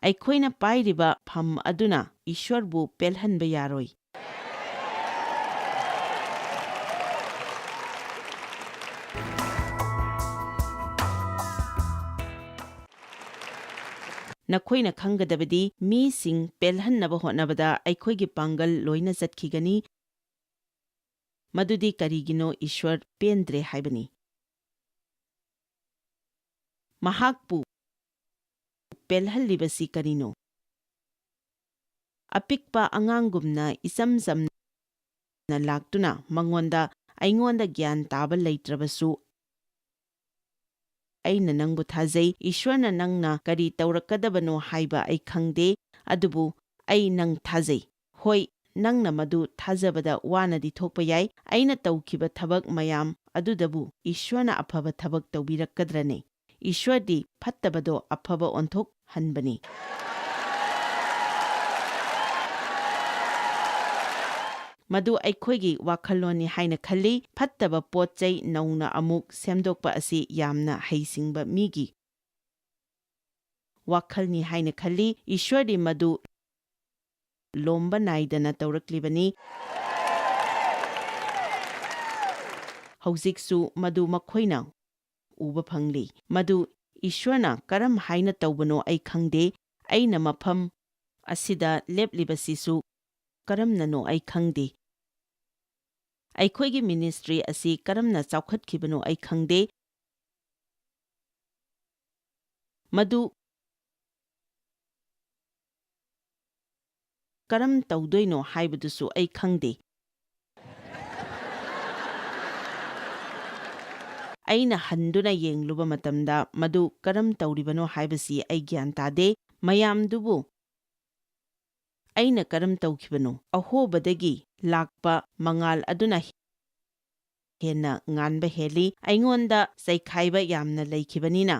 ꯑꯩꯈꯣꯏꯅ ꯄꯥꯏꯔꯤꯕ ꯐꯝ ꯑꯗꯨꯅ ꯏꯁ꯭ꯋꯔꯕꯨ ꯄꯦꯜꯍꯟꯕ ꯌꯥꯔꯣꯏ꯫ ꯅꯈꯣꯏꯅ ꯈꯪꯒꯗꯕꯗꯤ, ꯃꯤꯁꯤꯡ ꯄꯦꯜꯍꯟꯅꯕ ꯍꯣꯠꯅꯕꯗ ꯑꯩꯈꯣꯏꯒꯤ ꯄꯥꯡꯒꯜ ꯂꯣꯏꯅ ꯆꯠꯈꯤꯒꯅꯤ, ꯃꯗꯨꯗꯤ ꯀꯔꯤꯒꯤꯅꯣ ꯏꯁ꯭ꯋꯔ ꯄꯦꯟꯗ꯭ꯔꯦ ꯍꯥꯏꯕꯅꯤ꯫ ꯃꯍꯥꯛꯄꯨ ꯄꯦꯜꯍꯜꯂꯤꯕꯁꯤ ꯀꯔꯤꯅꯣ? ꯑꯄꯤꯛꯄ ꯑꯉꯥꯡꯒꯨꯝꯅ ꯏꯆꯝ ꯆꯝꯅ ꯂꯥꯛꯇꯨꯅ ꯃꯉꯣꯟꯗ, "ꯑꯩꯉꯣꯟꯗ ꯒ꯭ꯌꯥꯟ ꯇꯥꯕ ꯂꯩꯇ꯭ꯔꯕꯁꯨ, ꯑꯩꯅ ꯅꯪꯕꯨ ꯊꯥꯖꯩ꯫ ꯏꯁ꯭ꯋꯔꯅ ꯅꯪꯅ ꯀꯔꯤ ꯇꯧꯔꯛꯀꯗꯕꯅꯣ ꯍꯥꯏꯕ ꯑꯩ ꯈꯪꯗꯦ, ꯑꯗꯨꯕꯨ ꯑꯩ ꯅꯪ ꯊꯥꯖꯩ꯫ ꯍꯣꯏ, ꯅꯪꯅ ꯃꯗꯨ ꯊꯥꯖꯕꯗ ꯋꯥꯅꯗꯤ ꯊꯣꯛꯄ ꯌꯥꯏ꯫ ꯑꯩꯅ ꯇꯧꯈꯤꯕ ꯊꯕꯛ ꯃꯌꯥꯝ ꯑꯗꯨꯗꯕꯨ ꯏꯁ꯭ꯋꯔꯅ ꯑꯐꯕ ꯊꯕꯛ ꯇꯧꯕꯤꯔꯛꯀꯗ꯭ꯔꯅꯦ?" ꯏꯁ꯭ꯋꯔꯗꯤ ꯐꯠꯇꯕꯗꯣ ꯑꯐꯕ ꯑꯣꯟꯊꯣꯛꯍꯟꯕꯅꯤ꯫ ꯃꯗꯨ ꯑꯩꯈꯣꯏꯒꯤ ꯋꯥꯈꯜꯂꯣꯟꯅꯤ ꯍꯥꯏꯅ ꯈꯜꯂꯤ꯫ ꯐꯠꯇꯕ ꯄꯣꯠ ꯆꯩ ꯅꯧꯅ ꯑꯃꯨꯛ ꯁꯦꯝꯗꯣꯛꯄ ꯑꯁꯤ ꯌꯥꯝꯅ ꯍꯩꯁꯤꯡꯕ ꯃꯤꯒꯤ ꯋꯥꯈꯜꯅꯤ ꯍꯥꯏꯅ ꯈꯜꯂꯤ꯫ ꯏꯁ꯭ꯋꯔꯗꯤ ꯃꯗꯨ ꯂꯣꯝꯕ ꯅꯥꯏꯗꯅ ꯇꯧꯔꯛꯂꯤꯕꯅꯤ꯫ ꯍꯧꯖꯤꯛꯁꯨ ꯃꯗꯨ ꯃꯈꯣꯏꯅ ꯎꯕ ꯐꯪꯂꯤ꯫ ꯃꯗꯨ ꯏꯁ꯭ꯋꯔꯅ ꯀꯔꯝ ꯍꯥꯏꯅ ꯇꯧꯕꯅꯣ ꯑꯩ ꯈꯪꯗꯦ꯫ ꯑꯩꯅ ꯃꯐꯝ ꯑꯁꯤꯗ ꯂꯦꯞꯂꯤꯕꯁꯤꯁꯨ ꯀꯔꯝꯅꯅꯣ ꯑꯩ ꯈꯪꯗꯦ꯫ ꯑꯩꯈꯣꯏꯒꯤ ꯃꯤꯅꯤꯁꯇ꯭ꯔꯤ ꯑꯁꯤ ꯀꯔꯝꯅ ꯆꯥꯎꯈꯠꯈꯤꯕꯅꯣ ꯑꯩ ꯈꯪꯗꯦ꯫ ꯃꯗꯨ ꯀꯔꯝ ꯇꯧꯗꯣꯏꯅꯣ ꯍꯥꯏꯕꯗꯨꯁꯨ ꯑꯩ ꯈꯪꯗꯦ꯫ ꯑꯩꯅ ꯍꯟꯗꯨꯅ ꯌꯦꯡꯂꯨꯕ ꯃꯇꯝꯗ ꯃꯗꯨ ꯀꯔꯝ ꯇꯧꯔꯤꯕꯅꯣ ꯍꯥꯏꯕꯁꯤ ꯑꯩ ꯒ꯭ꯌꯥꯟ ꯇꯥꯗꯦ꯫ ꯃꯌꯥꯝꯗꯨꯕꯨ ꯑꯩꯅ ꯀꯔꯝ ꯇꯧꯈꯤꯕꯅꯣ? ꯑꯍꯣꯕꯗꯒꯤ ꯂꯥꯛꯄ ꯃꯉꯥꯜ ꯑꯗꯨꯅ ꯍꯦꯟꯅ ꯉꯥꯟꯕ ꯍꯦꯜꯂꯤ꯫ ꯑꯩꯉꯣꯟꯗ ꯆꯩꯈꯥꯏꯕ ꯌꯥꯝꯅ ꯂꯩꯈꯤꯕꯅꯤꯅ,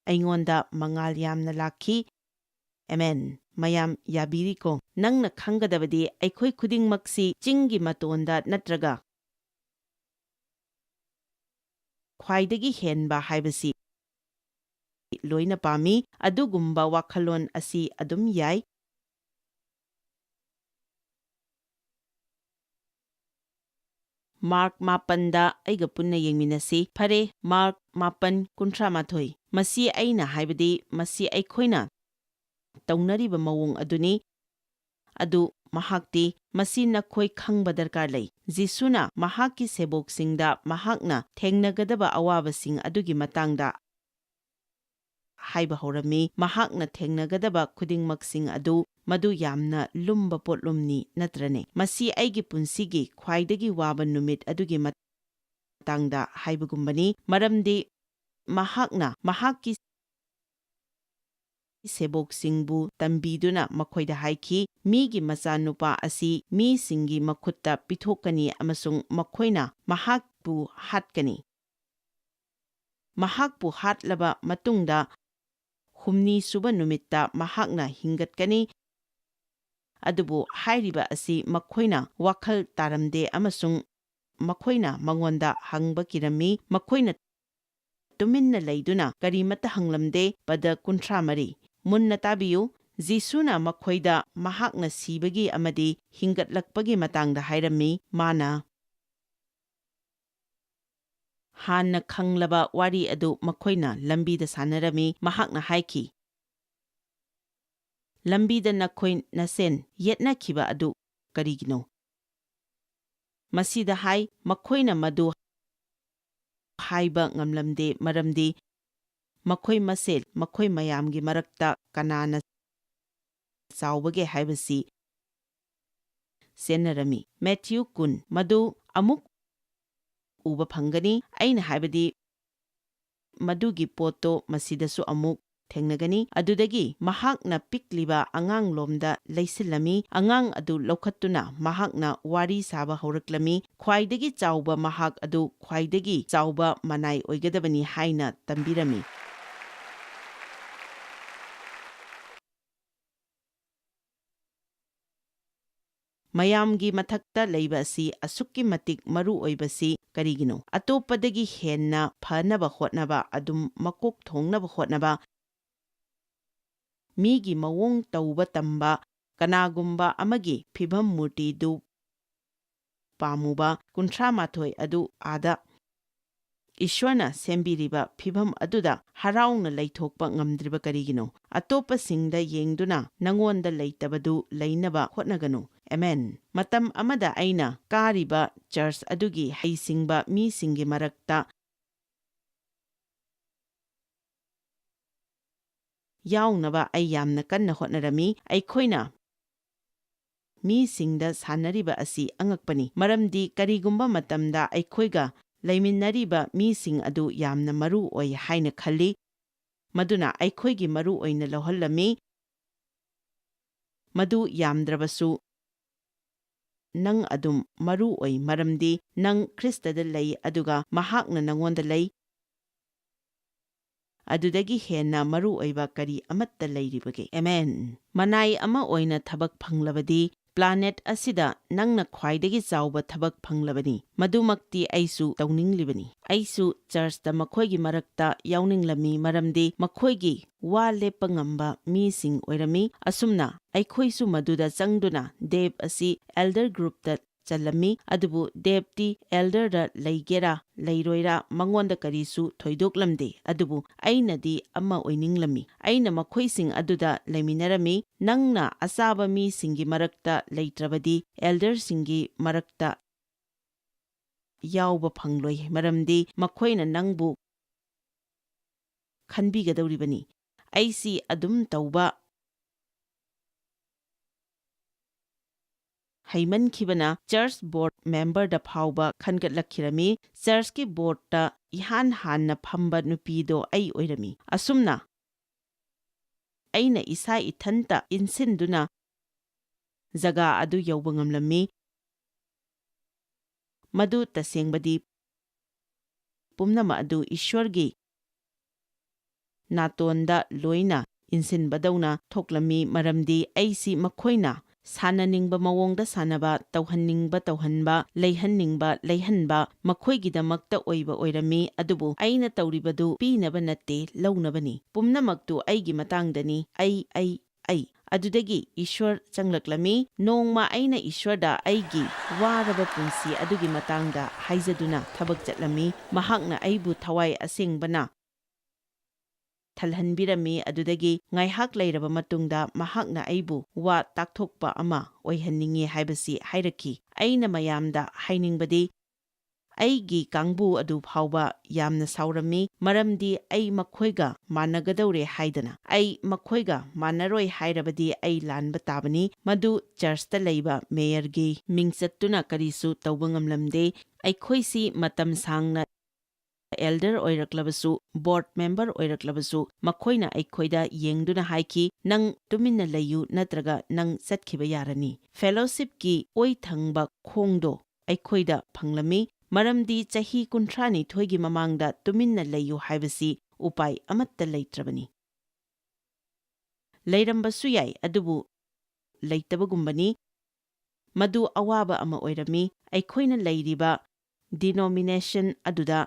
ꯑꯩꯉꯣꯟꯗ ꯃꯉꯥꯜ ꯌꯥꯝꯅ ꯂꯥꯛꯈꯤ꯫ ꯑꯦꯃꯦꯟ꯫ ꯃꯌꯥꯝ ꯌꯥꯕꯤꯔꯤꯀꯣ? ꯅꯪꯅ ꯈꯪꯒꯗꯕꯗꯤ, ꯑꯩꯈꯣꯏ ꯈꯨꯗꯤꯡꯃꯛꯁꯤ ꯆꯤꯡꯒꯤ ꯃꯇꯣꯟꯗ ꯅꯠꯇ꯭ꯔꯒ ꯈ꯭ꯋꯥꯏꯗꯒꯤ ꯍꯦꯟꯕ ꯍꯥꯏꯕꯁꯤ ꯂꯣꯏꯅ ꯄꯥꯝꯃꯤ꯫ ꯑꯗꯨꯒꯨꯝꯕ ꯋꯥꯈꯜꯂꯣꯟ ꯑꯁꯤ ꯑꯗꯨꯝ ꯌꯥꯏ꯫ ꯃꯥꯔꯛ ꯃꯥꯄꯟꯗ ꯑꯩꯒ ꯄꯨꯟꯅ ꯌꯦꯡꯃꯤꯟꯅꯁꯤ꯫ ꯐꯔꯦ, ꯃꯥꯔꯛ ꯃꯥꯄꯟ ꯀꯨꯟꯊ꯭ꯔꯥ ꯃꯥꯊꯣꯏ꯫ ꯃꯁꯤ ꯑꯩꯅ ꯍꯥꯏꯕꯗꯤ, ꯃꯁꯤ ꯑꯩꯈꯣꯏꯅ ꯇꯧꯅꯔꯤꯕ ꯃꯑꯣꯡ ꯑꯗꯨꯅꯤ꯫ ꯑꯗꯨ ꯃꯍꯥꯛꯇꯤ, "ꯃꯁꯤ ꯅꯈꯣꯏ ꯈꯪꯕ ꯗꯔꯀꯥꯔ ꯂꯩ꯫" ꯖꯤꯁꯨꯅ ꯃꯍꯥꯛꯀꯤ ꯁꯦꯕꯣꯛꯁꯤꯡꯗ ꯃꯍꯥꯛꯅ ꯊꯦꯡꯅꯒꯗꯕ ꯑꯋꯥꯕꯁꯤꯡ ꯑꯗꯨꯒꯤ ꯃꯇꯥꯡꯗ ꯍꯥꯏꯕ ꯍꯧꯔꯝꯃꯤ꯫ ꯃꯍꯥꯛꯅ ꯊꯦꯡꯅꯒꯗꯕ ꯈꯨꯗꯤꯡꯃꯛꯁꯤꯡ ꯑꯗꯨ, ꯃꯗꯨ ꯌꯥꯝꯅ ꯂꯨꯝꯕ ꯄꯣꯠꯂꯨꯝꯅꯤ, ꯅꯠꯇ꯭ꯔꯅꯦ? ꯃꯁꯤ ꯑꯩꯒꯤ ꯄꯨꯟꯁꯤꯒꯤ ꯈ꯭ꯋꯥꯏꯗꯒꯤ ꯋꯥꯕ ꯅꯨꯃꯤꯠ ꯑꯗꯨꯒꯤ ꯃꯇꯥꯡꯗ ꯍꯥꯏꯕꯒꯨꯝꯕꯅꯤ, ꯃꯔꯝꯗꯤ ꯃꯍꯥꯛꯅ ꯃꯍꯥꯛꯀꯤ ꯁꯦꯕꯣꯛꯁꯤꯡꯕꯨ ꯇꯝꯕꯤꯗꯨꯅ ꯃꯈꯣꯏꯗ ꯍꯥꯏꯈꯤ, "ꯃꯤꯒꯤ ꯃꯆꯥꯅꯨꯄꯥ ꯑꯁꯤ ꯃꯤꯁꯤꯡꯒꯤ ꯃꯈꯨꯠꯇ ꯄꯤꯊꯣꯛꯀꯅꯤ ꯑꯃꯁꯨꯡ ꯃꯈꯣꯏꯅ ꯃꯍꯥꯛꯄꯨ ꯍꯥꯠꯀꯅꯤ꯫ ꯃꯍꯥꯛꯄꯨ ꯍꯥꯠꯂꯕ ꯃꯇꯨꯡꯗ ꯍꯨꯝꯅꯤ ꯁꯨꯕ ꯅꯨꯃꯤꯠꯇ ꯃꯍꯥꯛꯅ ꯍꯤꯡꯒꯠꯀꯅꯤ꯫" ꯑꯗꯨꯕꯨ ꯍꯥꯏꯔꯤꯕ ꯑꯁꯤ ꯃꯈꯣꯏꯅ ꯋꯥꯈꯜ ꯇꯥꯔꯝꯗꯦ ꯑꯃꯁꯨꯡ ꯃꯈꯣꯏꯅ ꯃꯉꯣꯟꯗ ꯍꯪꯕ ꯀꯤꯔꯝꯃꯤ꯫ ꯃꯈꯣꯏꯅ ꯇꯨꯃꯤꯟꯅ ꯂꯩꯗꯨꯅ ꯀꯔꯤꯃꯠꯇ ꯍꯪꯂꯝꯗꯦ꯫ ꯄꯗ ꯀꯨꯟꯊ꯭ꯔꯥ ꯃꯔꯤ꯫ ꯃꯨꯟꯅ ꯇꯥꯕꯤꯌꯨ, ꯖꯤꯁꯨꯅ ꯃꯈꯣꯏꯗ ꯃꯍꯥꯛꯅ ꯁꯤꯕꯒꯤ ꯑꯃꯗꯤ ꯍꯤꯡꯒꯠꯂꯛꯄꯒꯤ ꯃꯇꯥꯡꯗ ꯍꯥꯏꯔꯝꯃꯤ꯫ ꯃꯥꯅ ꯍꯥꯟꯅ ꯈꯪꯂꯕ ꯋꯥꯔꯤ ꯑꯗꯨ ꯃꯈꯣꯏꯅ ꯂꯝꯕꯤꯗ ꯁꯥꯟꯅꯔꯝꯃꯤ꯫ ꯃꯍꯥꯛꯅ ꯍꯥꯏꯈꯤ, "ꯂꯝꯕꯤꯗ ꯅꯈꯣꯏ ꯅꯁꯦꯟ ꯌꯦꯠꯅꯈꯤꯕ ꯑꯗꯨ ꯀꯔꯤꯒꯤꯅꯣ?" ꯃꯁꯤꯗ ꯍꯥꯏ, ꯃꯈꯣꯏꯅ ꯃꯗꯨ ꯍꯥꯏꯕ ꯉꯝꯂꯝꯗꯦ, ꯃꯔꯝꯗꯤ ꯃꯈꯣꯏ ꯃꯁꯦꯜ, ꯃꯈꯣꯏ ꯃꯌꯥꯝꯒꯤ ꯃꯔꯛꯇ ꯀꯅꯥꯅ ꯆꯥꯎꯕꯒꯦ ꯍꯥꯏꯕꯁꯤ ꯆꯦꯟꯅꯔꯝꯃꯤ꯫ ꯃꯦꯊ꯭ꯌꯨ ꯀꯨꯟ, ꯃꯗꯨ ꯑꯃꯨꯛ ꯎꯕ ꯐꯪꯒꯅꯤ꯫ ꯑꯩꯅ ꯍꯥꯏꯕꯗꯤ, ꯃꯗꯨꯒꯤ ꯄꯣꯠꯇꯣ ꯃꯁꯤꯗꯁꯨ ꯑꯃꯨꯛ ꯊꯦꯡꯅꯒꯅꯤ꯫ ꯑꯗꯨꯗꯒꯤ ꯃꯍꯥꯛꯅ ꯄꯤꯛꯂꯤꯕ ꯑꯉꯥꯡꯂꯣꯝꯗ ꯂꯩꯁꯤꯜꯂꯝꯃꯤ꯫ ꯑꯉꯥꯡ ꯑꯗꯨ ꯂꯧꯈꯠꯇꯨꯅ ꯃꯍꯥꯛꯅ ꯋꯥꯔꯤ ꯁꯥꯕ ꯍꯧꯔꯛꯂꯝꯃꯤ꯫ ꯈ꯭ꯋꯥꯏꯗꯒꯤ ꯆꯥꯎꯕ ꯃꯍꯥꯛ ꯑꯗꯨ ꯈ꯭ꯋꯥꯏꯗꯒꯤ ꯆꯥꯎꯕ ꯃꯅꯥꯏ ꯑꯣꯏꯒꯗꯕꯅꯤ ꯍꯥꯏꯅ ꯇꯝꯕꯤꯔꯝꯃꯤ꯫ ꯃꯌꯥꯝꯒꯤ ꯃꯊꯛꯇ ꯂꯩꯕ ꯑꯁꯤ ꯑꯁꯨꯛꯀꯤ ꯃꯇꯤꯛ ꯃꯔꯨ ꯑꯣꯏꯕꯁꯤ ꯀꯔꯤꯒꯤꯅꯣ? ꯑꯇꯣꯞꯄꯗꯒꯤ ꯍꯦꯟꯅ ꯐꯅꯕ ꯍꯣꯠꯅꯕ, ꯑꯗꯨꯝ ꯃꯀꯣꯛ ꯊꯣꯡꯅꯕ ꯍꯣꯠꯅꯕ, ꯃꯤꯒꯤ ꯃꯑꯣꯡ ꯇꯧꯕ ꯇꯝꯕ, ꯀꯅꯥꯒꯨꯝꯕ ꯑꯃꯒꯤ ꯐꯤꯚꯝ ꯃꯨꯔꯇꯤꯗꯨ ꯄꯥꯝꯃꯨꯕ, ꯀꯨꯟꯊ꯭ꯔꯥ ꯃꯥꯊꯣꯏ ꯑꯗꯨ ꯑꯥꯗ ꯏꯁ꯭ꯋꯔꯅ ꯁꯦꯝꯕꯤꯔꯤꯕ ꯐꯤꯚꯝ ꯑꯗꯨꯗ ꯍꯔꯥꯎꯅ ꯂꯩꯊꯣꯛꯄ ꯉꯝꯗ꯭ꯔꯤꯕ ꯀꯔꯤꯒꯤꯅꯣ? ꯑꯇꯣꯞꯄꯁꯤꯡꯗ ꯌꯦꯡꯗꯨꯅ ꯅꯉꯣꯟꯗ ꯂꯩꯇꯕꯗꯨ ꯂꯩꯅꯕ ꯍꯣꯠꯅꯒꯅꯨ꯫ ꯑꯦꯃꯦꯟ꯫ ꯃꯇꯝ ꯑꯃꯗ ꯑꯩꯅ ꯀꯥꯔꯤꯕ ꯆꯔꯆ ꯑꯗꯨꯒꯤ ꯍꯩꯁꯤꯡꯕ ꯃꯤꯁꯤꯡꯒꯤ ꯃꯔꯛꯇ ꯌꯥꯎꯅꯕ ꯑꯩ ꯌꯥꯝꯅ ꯀꯟꯅ ꯍꯣꯠꯅꯔꯝꯃꯤ꯫ ꯑꯩꯈꯣꯏꯅ ꯃꯤꯁꯤꯡꯗ ꯁꯥꯟꯅꯔꯤꯕ ꯑꯁꯤ ꯑꯉꯛꯄꯅꯤ, ꯃꯔꯝꯗꯤ ꯀꯔꯤꯒꯨꯝꯕ ꯃꯇꯝꯗ ꯑꯩꯈꯣꯏꯒ ꯂꯩꯃꯤꯟꯅꯔꯤꯕ ꯃꯤꯁꯤꯡ ꯑꯗꯨ ꯌꯥꯝꯅ ꯃꯔꯨ ꯑꯣꯏ ꯍꯥꯏꯅ ꯈꯜꯂꯤ, ꯃꯗꯨꯅ ꯑꯩꯈꯣꯏꯒꯤ ꯃꯔꯨ ꯑꯣꯏꯅ ꯂꯧꯍꯜꯂꯝꯃꯤ꯫ ꯃꯗꯨ ꯌꯥꯝꯗ꯭ꯔꯕꯁꯨ, ꯅꯪ ꯑꯗꯨꯝ ꯃꯔꯨ ꯑꯣꯏ, ꯃꯔꯝꯗꯤ ꯅꯪ ꯈ꯭ꯔꯤꯁꯇꯗ ꯂꯩ, ꯑꯗꯨꯒ ꯃꯍꯥꯛꯅ ꯅꯉꯣꯟꯗ ꯂꯩ꯫ ꯑꯗꯨꯗꯒꯤ ꯍꯦꯟꯅ ꯃꯔꯨ ꯑꯣꯏꯕ ꯀꯔꯤ ꯑꯃꯠꯇ ꯂꯩꯔꯤꯕꯒꯦ? ꯑꯦꯃꯦꯟ꯫ ꯃꯅꯥꯏ ꯑꯃ ꯑꯣꯏꯅ ꯊꯕꯛ ꯐꯪꯂꯕꯗꯤ, ꯄ꯭ꯂꯥꯅꯦꯠ ꯑꯁꯤꯗ ꯅꯪꯅ ꯈ꯭ꯋꯥꯏꯗꯒꯤ ꯆꯥꯎꯕ ꯊꯕꯛ ꯐꯪꯂꯕꯅꯤ꯫ ꯃꯗꯨꯃꯛꯇꯤ ꯑꯩꯁꯨ ꯇꯧꯅꯤꯡꯂꯤꯕꯅꯤ꯫ ꯑꯩꯁꯨ ꯆꯔꯆꯇ ꯃꯈꯣꯏꯒꯤ ꯃꯔꯛꯇ ꯌꯥꯎꯅꯤꯡꯂꯝꯃꯤ, ꯃꯔꯝꯗꯤ ꯃꯈꯣꯏꯒꯤ ꯋꯥ ꯂꯦꯞꯄ ꯉꯝꯕ ꯃꯤꯁꯤꯡ ꯑꯣꯏꯔꯝꯃꯤ꯫ ꯑꯁꯨꯝꯅ ꯑꯩꯈꯣꯏꯁꯨ ꯃꯗꯨꯗ ꯆꯪꯗꯨꯅ ꯗꯦꯕ ꯑꯁꯤ ꯑꯦꯜꯗꯔ ꯒ꯭ꯔꯨꯞꯇ ꯆꯜꯂꯝꯃꯤ, ꯑꯗꯨꯕꯨ ꯗꯦꯞꯇꯤ ꯑꯦꯜꯗꯔꯗ ꯂꯩꯒꯦꯔꯥ ꯂꯩꯔꯣꯏꯔꯥ ꯃꯉꯣꯟꯗ ꯀꯔꯤꯁꯨ ꯊꯣꯏꯗꯣꯛꯂꯝꯗꯦ꯫ ꯑꯗꯨꯕꯨ ꯑꯩꯅꯗꯤ ꯑꯃ ꯑꯣꯏꯅꯤꯡꯂꯝꯃꯤ꯫ ꯑꯩꯅ ꯃꯈꯣꯏꯁꯤꯡ ꯑꯗꯨꯗ ꯂꯩꯃꯤꯟꯅꯔꯝꯃꯤ꯫ "ꯅꯪꯅ ꯑꯆꯥꯕ ꯃꯤꯁꯤꯡꯒꯤ ꯃꯔꯛꯇ ꯂꯩꯇ꯭ꯔꯕꯗꯤ, ꯑꯦꯜꯗꯔꯁꯤꯡꯒꯤ ꯃꯔꯛꯇ ꯌꯥꯎꯕ ꯐꯪꯂꯣꯏ, ꯃꯔꯝꯗꯤ ꯃꯈꯣꯏꯅ ꯅꯪꯕꯨ ꯈꯟꯕꯤꯒꯗꯧꯔꯤꯕꯅꯤ꯫" ꯑꯩꯁꯤ ꯑꯗꯨꯝ ꯇꯧꯕ ꯍꯩꯃꯟꯈꯤꯕꯅ ꯆꯔꯆ ꯕꯣꯔꯗ ꯃꯦꯝꯕꯔꯗ ꯐꯥꯎꯕ ꯈꯟꯒꯠꯂꯛꯈꯤꯔꯝꯃꯤ꯫ ꯆꯔꯆꯀꯤ ꯕꯣꯔꯗꯇ ꯏꯍꯥꯟ ꯍꯥꯟꯅ ꯐꯝꯕ ꯅꯨꯄꯤꯗꯣ ꯑꯩ ꯑꯣꯏꯔꯝꯃꯤ꯫ ꯑꯁꯨꯝꯅ ꯑꯩꯅ ꯏꯁꯥ ꯏꯊꯟꯇ ꯏꯟꯁꯤꯟꯗꯨꯅ ꯖꯒꯥ ꯑꯗꯨ ꯌꯧꯕ ꯉꯝꯂꯝꯃꯤ꯫ ꯃꯗꯨ ꯇꯁꯦꯡꯕꯗꯤ ꯄꯨꯝꯅꯃꯛ ꯑꯗꯨ ꯏꯁ꯭ꯋꯔꯒꯤ ꯅꯥꯇꯣꯟꯗ ꯂꯣꯏꯅ ꯏꯟꯁꯤꯟꯕꯗꯧꯅ ꯊꯣꯛꯂꯝꯃꯤ, ꯃꯔꯝꯗꯤ ꯑꯩꯁꯤ ꯃꯈꯣꯏꯅ ꯁꯥꯟꯅꯅꯤꯡꯕ ꯃꯑꯣꯡꯗ ꯁꯥꯟꯅꯕ, ꯇꯧꯍꯟꯅꯤꯡꯕ ꯇꯧꯍꯟꯕ, ꯂꯩꯍꯟꯅꯤꯡꯕ ꯂꯩꯍꯟꯕ, ꯃꯈꯣꯏꯒꯤꯗꯃꯛꯇ ꯑꯣꯏꯕ ꯑꯣꯏꯔꯝꯃꯤ꯫ ꯑꯗꯨꯕꯨ ꯑꯩꯅ ꯇꯧꯔꯤꯕꯗꯨ ꯄꯤꯅꯕ ꯅꯠꯇꯦ, ꯂꯧꯅꯕꯅꯤ꯫ ꯄꯨꯝꯅꯃꯛꯇꯨ ꯑꯩꯒꯤ ꯃꯇꯥꯡꯗꯅꯤ꯫ ꯑꯩ, ꯑꯩ, ꯑꯩ꯫ ꯑꯗꯨꯗꯒꯤ ꯏꯁ꯭ꯋꯔ ꯆꯪꯂꯛꯂꯝꯃꯤ꯫ ꯅꯣꯡꯃ ꯑꯩꯅ ꯏꯁ꯭ꯋꯔꯗ ꯑꯩꯒꯤ ꯋꯥꯔꯕ ꯄꯨꯟꯁꯤ ꯑꯗꯨꯒꯤ ꯃꯇꯥꯡꯗ ꯍꯥꯏꯖꯗꯨꯅ ꯊꯕꯛ ꯆꯠꯂꯝꯃꯤ꯫ ꯃꯍꯥꯛꯅ ꯑꯩꯕꯨ ꯊꯋꯥꯏ ꯑꯁꯦꯡꯕꯅ ꯊꯜꯍꯟꯕꯤꯔꯝꯃꯤ꯫ ꯑꯗꯨꯗꯒꯤ ꯉꯥꯏꯍꯥꯛ ꯂꯩꯔꯕ ꯃꯇꯨꯡꯗ ꯃꯍꯥꯛꯅ ꯑꯩꯕꯨ ꯋꯥ ꯇꯥꯛꯊꯣꯛꯄ ꯑꯃ ꯑꯣꯏꯍꯟꯅꯤꯡꯏ ꯍꯥꯏꯕꯁꯤ ꯍꯥꯏꯔꯛꯈꯤ꯫ ꯑꯩꯅ ꯃꯌꯥꯝꯗ ꯍꯥꯏꯅꯤꯡꯕꯗꯤ, ꯑꯩꯒꯤ ꯀꯥꯡꯕꯨ ꯑꯗꯨ ꯐꯥꯎꯕ ꯌꯥꯝꯅ ꯁꯥꯎꯔꯝꯃꯤ, ꯃꯔꯝꯗꯤ ꯑꯩ ꯃꯈꯣꯏꯒ ꯃꯥꯟꯅꯒꯗꯧꯔꯦ ꯍꯥꯏꯗꯅ꯫ ꯑꯩ ꯃꯈꯣꯏꯒ ꯃꯥꯟꯅꯔꯣꯏ ꯍꯥꯏꯔꯕꯗꯤ ꯑꯩ ꯂꯥꯟꯕ ꯇꯥꯕꯅꯤ꯫ ꯃꯗꯨ ꯆꯔꯆꯇ ꯂꯩꯕ ꯃꯦꯌꯔꯒꯤ ꯃꯤꯡꯆꯠꯇꯨꯅ ꯀꯔꯤꯁꯨ ꯇꯧꯕ ꯉꯝꯂꯝꯗꯦ꯫ ꯑꯩꯈꯣꯏꯁꯤ ꯃꯇꯝ ꯁꯥꯡꯅ ꯑꯦꯜꯗꯔ ꯑꯣꯏꯔꯛꯂꯕꯁꯨ, ꯕꯣꯔꯗ ꯃꯦꯝꯕꯔ ꯑꯣꯏꯔꯛꯂꯕꯁꯨ, ꯃꯈꯣꯏꯅ ꯑꯩꯈꯣꯏꯗ ꯌꯦꯡꯗꯨꯅ ꯍꯥꯏꯈꯤ, "ꯅꯪ ꯇꯨꯃꯤꯟꯅ ꯂꯩꯌꯨ, ꯅꯠꯇ꯭ꯔꯒ ꯅꯪ ꯆꯠꯈꯤꯕ ꯌꯥꯔꯅꯤ꯫" ꯐꯦꯂꯣꯁꯤꯞꯀꯤ ꯑꯣꯏ ꯊꯪꯕ ꯈꯣꯡꯗꯣ ꯑꯩꯈꯣꯏꯗ ꯐꯪꯂꯝꯃꯤ, ꯃꯔꯝꯗꯤ ꯆꯍꯤ ꯀꯨꯟꯊ꯭ꯔꯥꯅꯤꯊꯣꯏꯒꯤ ꯃꯃꯥꯡꯗ ꯇꯨꯃꯤꯟꯅ ꯂꯩꯌꯨ ꯍꯥꯏꯕꯁꯤ ꯎꯄꯥꯏ ꯑꯃꯠꯇ ꯂꯩꯇ꯭ꯔꯕꯅꯤ꯫ ꯂꯩꯔꯝꯕꯁꯨ ꯌꯥꯏ, ꯑꯗꯨꯕꯨ ꯂꯩꯇꯕꯒꯨꯝꯕꯅꯤ꯫ ꯃꯗꯨ ꯑꯋꯥꯕ ꯑꯃ ꯑꯣꯏꯔꯝꯃꯤ꯫ ꯑꯩꯈꯣꯏꯅ ꯂꯩꯔꯤꯕ ꯗꯤꯅꯣꯃꯤꯅꯦꯁꯟ ꯑꯗꯨꯗ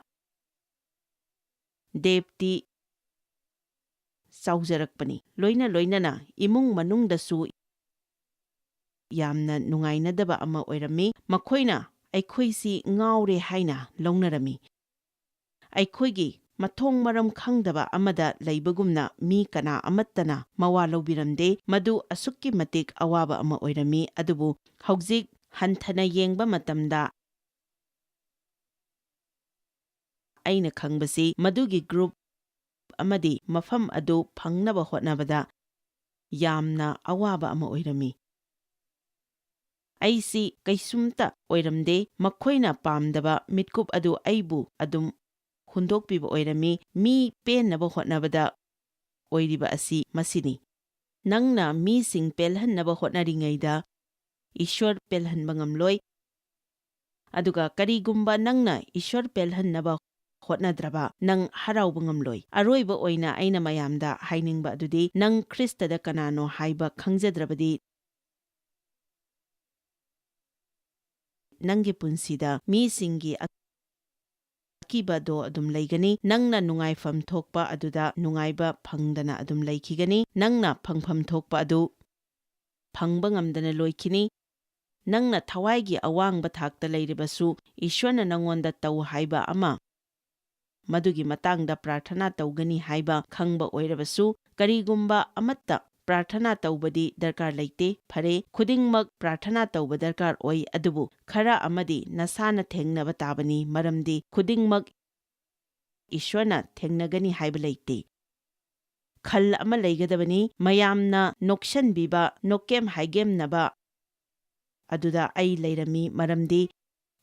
ꯗꯦꯞꯇꯤ ꯆꯥꯎꯖꯔꯛꯄꯅꯤ꯫ ꯂꯣꯏꯅ ꯂꯣꯏꯅꯅ ꯏꯃꯨꯡ ꯃꯅꯨꯡꯗꯁꯨ ꯌꯥꯝꯅ ꯅꯨꯡꯉꯥꯏꯅꯗꯕ ꯑꯃ ꯑꯣꯏꯔꯝꯃꯤ꯫ ꯃꯈꯣꯏꯅ ꯑꯩꯈꯣꯏꯁꯤ ꯉꯥꯎꯔꯦ ꯍꯥꯏꯅ ꯂꯧꯅꯔꯝꯃꯤ꯫ ꯑꯩꯈꯣꯏꯒꯤ ꯃꯊꯣꯡ ꯃꯔꯝ ꯈꯪꯗꯕ ꯑꯃꯗ ꯂꯩꯕꯒꯨꯝꯅ ꯃꯤ ꯀꯅꯥ ꯑꯃꯠꯇꯅ ꯃꯋꯥ ꯂꯧꯕꯤꯔꯝꯗꯦ꯫ ꯃꯗꯨ ꯑꯁꯨꯛꯀꯤ ꯃꯇꯤꯛ ꯑꯋꯥꯕ ꯑꯃ ꯑꯣꯏꯔꯝꯃꯤ꯫ ꯑꯗꯨꯕꯨ ꯍꯧꯖꯤꯛ ꯍꯟꯊꯅ ꯌꯦꯡꯕ ꯃꯇꯝꯗ ꯑꯩꯅ ꯈꯪꯕꯁꯤ ꯃꯗꯨꯒꯤ group ꯑꯃꯗꯤ ꯃꯐꯝ ꯑꯗꯨ ꯐꯪꯅꯕ ꯍꯣꯠꯅꯕꯗ ꯌꯥꯝꯅ ꯑꯋꯥꯕ ꯑꯃ ꯑꯣꯏꯔꯝꯃꯤ꯫ ꯑꯩꯁꯤ ꯀꯩꯁꯨꯝꯇ ꯑꯣꯏꯔꯝꯗꯦ꯫ ꯃꯈꯣꯏꯅ ꯄꯥꯝꯗꯕ ꯃꯤꯠꯀꯨꯞ ꯑꯗꯨ ꯑꯩꯕꯨ ꯑꯗꯨꯝ ꯍꯨꯟꯗꯣꯛꯄꯤꯕ ꯑꯣꯏꯔꯝꯃꯤ꯫ ꯃꯤ ꯄꯦꯟꯅꯕ ꯍꯣꯠꯅꯕꯗ ꯑꯣꯏꯔꯤꯕ ꯑꯁꯤ ꯃꯁꯤꯅꯤ꯫ ꯅꯪꯅ ꯃꯤꯁꯤꯡ ꯄꯦꯜꯍꯟꯅꯕ ꯍꯣꯠꯅꯔꯤꯉꯩꯗ ꯏꯁ꯭ꯋꯔ ꯄꯦꯜꯍꯟꯕ ꯉꯝꯂꯣꯏ꯫ ꯑꯗꯨꯒ ꯀꯔꯤꯒꯨꯝꯕ ꯅꯪꯅ ꯏꯁ꯭ꯋꯔ ꯄꯦꯜꯍꯟꯅꯕ ꯍꯣꯠꯅꯗ꯭ꯔꯕ, ꯅꯪ ꯍꯔꯥꯎꯕ ꯉꯝꯂꯣꯏ꯫ ꯑꯔꯣꯏꯕ ꯑꯣꯏꯅ ꯑꯩꯅ ꯃꯌꯥꯝꯗ ꯍꯥꯏꯅꯤꯡꯕ ꯑꯗꯨꯗꯤ, ꯅꯪ ꯈ꯭ꯔꯤꯁꯇꯗ ꯀꯅꯥꯅꯣ ꯍꯥꯏꯕ ꯈꯪꯖꯗ꯭ꯔꯕꯗꯤ, ꯅꯪꯒꯤ ꯄꯨꯟꯁꯤꯗ ꯃꯤꯁꯤꯡꯒꯤ ꯑꯀꯤꯕꯗꯣ ꯑꯗꯨꯝ ꯂꯩꯒꯅꯤ꯫ ꯅꯪꯅ ꯅꯨꯡꯉꯥꯏꯐꯝ ꯊꯣꯛꯄ ꯑꯗꯨꯗ ꯅꯨꯡꯉꯥꯏꯕ ꯐꯪꯗꯅ ꯑꯗꯨꯝ ꯂꯩꯈꯤꯒꯅꯤ꯫ ꯅꯪꯅ ꯐꯪꯐꯝ ꯊꯣꯛꯄ ꯑꯗꯨ ꯐꯪꯕ ꯉꯝꯗꯅ ꯂꯣꯏꯈꯤꯅꯤ꯫ ꯅꯪꯅ ꯊꯋꯥꯏꯒꯤ ꯑꯋꯥꯡꯕ ꯊꯥꯛꯇ ꯂꯩꯔꯕꯁꯨ, ꯏꯁ꯭ꯋꯔꯅ ꯅꯉꯣꯟꯗ ꯇꯧ ꯍꯥꯏꯕ ꯑꯃ, ꯃꯗꯨꯒꯤ ꯃꯇꯥꯡꯗ ꯄ꯭ꯔꯥꯔꯊꯅꯥ ꯇꯧꯒꯅꯤ ꯍꯥꯏꯕ ꯈꯪꯕ ꯑꯣꯏꯔꯕꯁꯨ, ꯀꯔꯤꯒꯨꯝꯕ ꯑꯃꯠꯇ ꯄ꯭ꯔꯥꯔꯊꯅꯥ ꯇꯧꯕꯗꯤ ꯗꯔꯀꯥꯔ ꯂꯩꯇꯦ꯫ ꯐꯔꯦ, ꯈꯨꯗꯤꯡꯃꯛ ꯄ꯭ꯔꯥꯔꯊꯅꯥ ꯇꯧꯕ ꯗꯔꯀꯥꯔ ꯑꯣꯏ, ꯑꯗꯨꯕꯨ ꯈꯔ ꯑꯃꯗꯤ ꯅꯁꯥꯅ ꯊꯦꯡꯅꯕ ꯇꯥꯕꯅꯤ, ꯃꯔꯝꯗꯤ ꯈꯨꯗꯤꯡꯃꯛ ꯏꯁ꯭ꯋꯔꯅ ꯊꯦꯡꯅꯒꯅꯤ ꯍꯥꯏꯕ ꯂꯩꯇꯦ꯫ ꯈꯜ ꯑꯃ ꯂꯩꯒꯗꯕꯅꯤ꯫ ꯃꯌꯥꯝꯅ ꯅꯣꯛꯁꯟꯕꯤꯕ, ꯅꯣꯛꯀꯦꯝ ꯍꯥꯏꯒꯦꯝꯅꯕ ꯑꯗꯨꯗ ꯑꯩ ꯂꯩꯔꯝꯃꯤ, ꯃꯔꯝꯗꯤ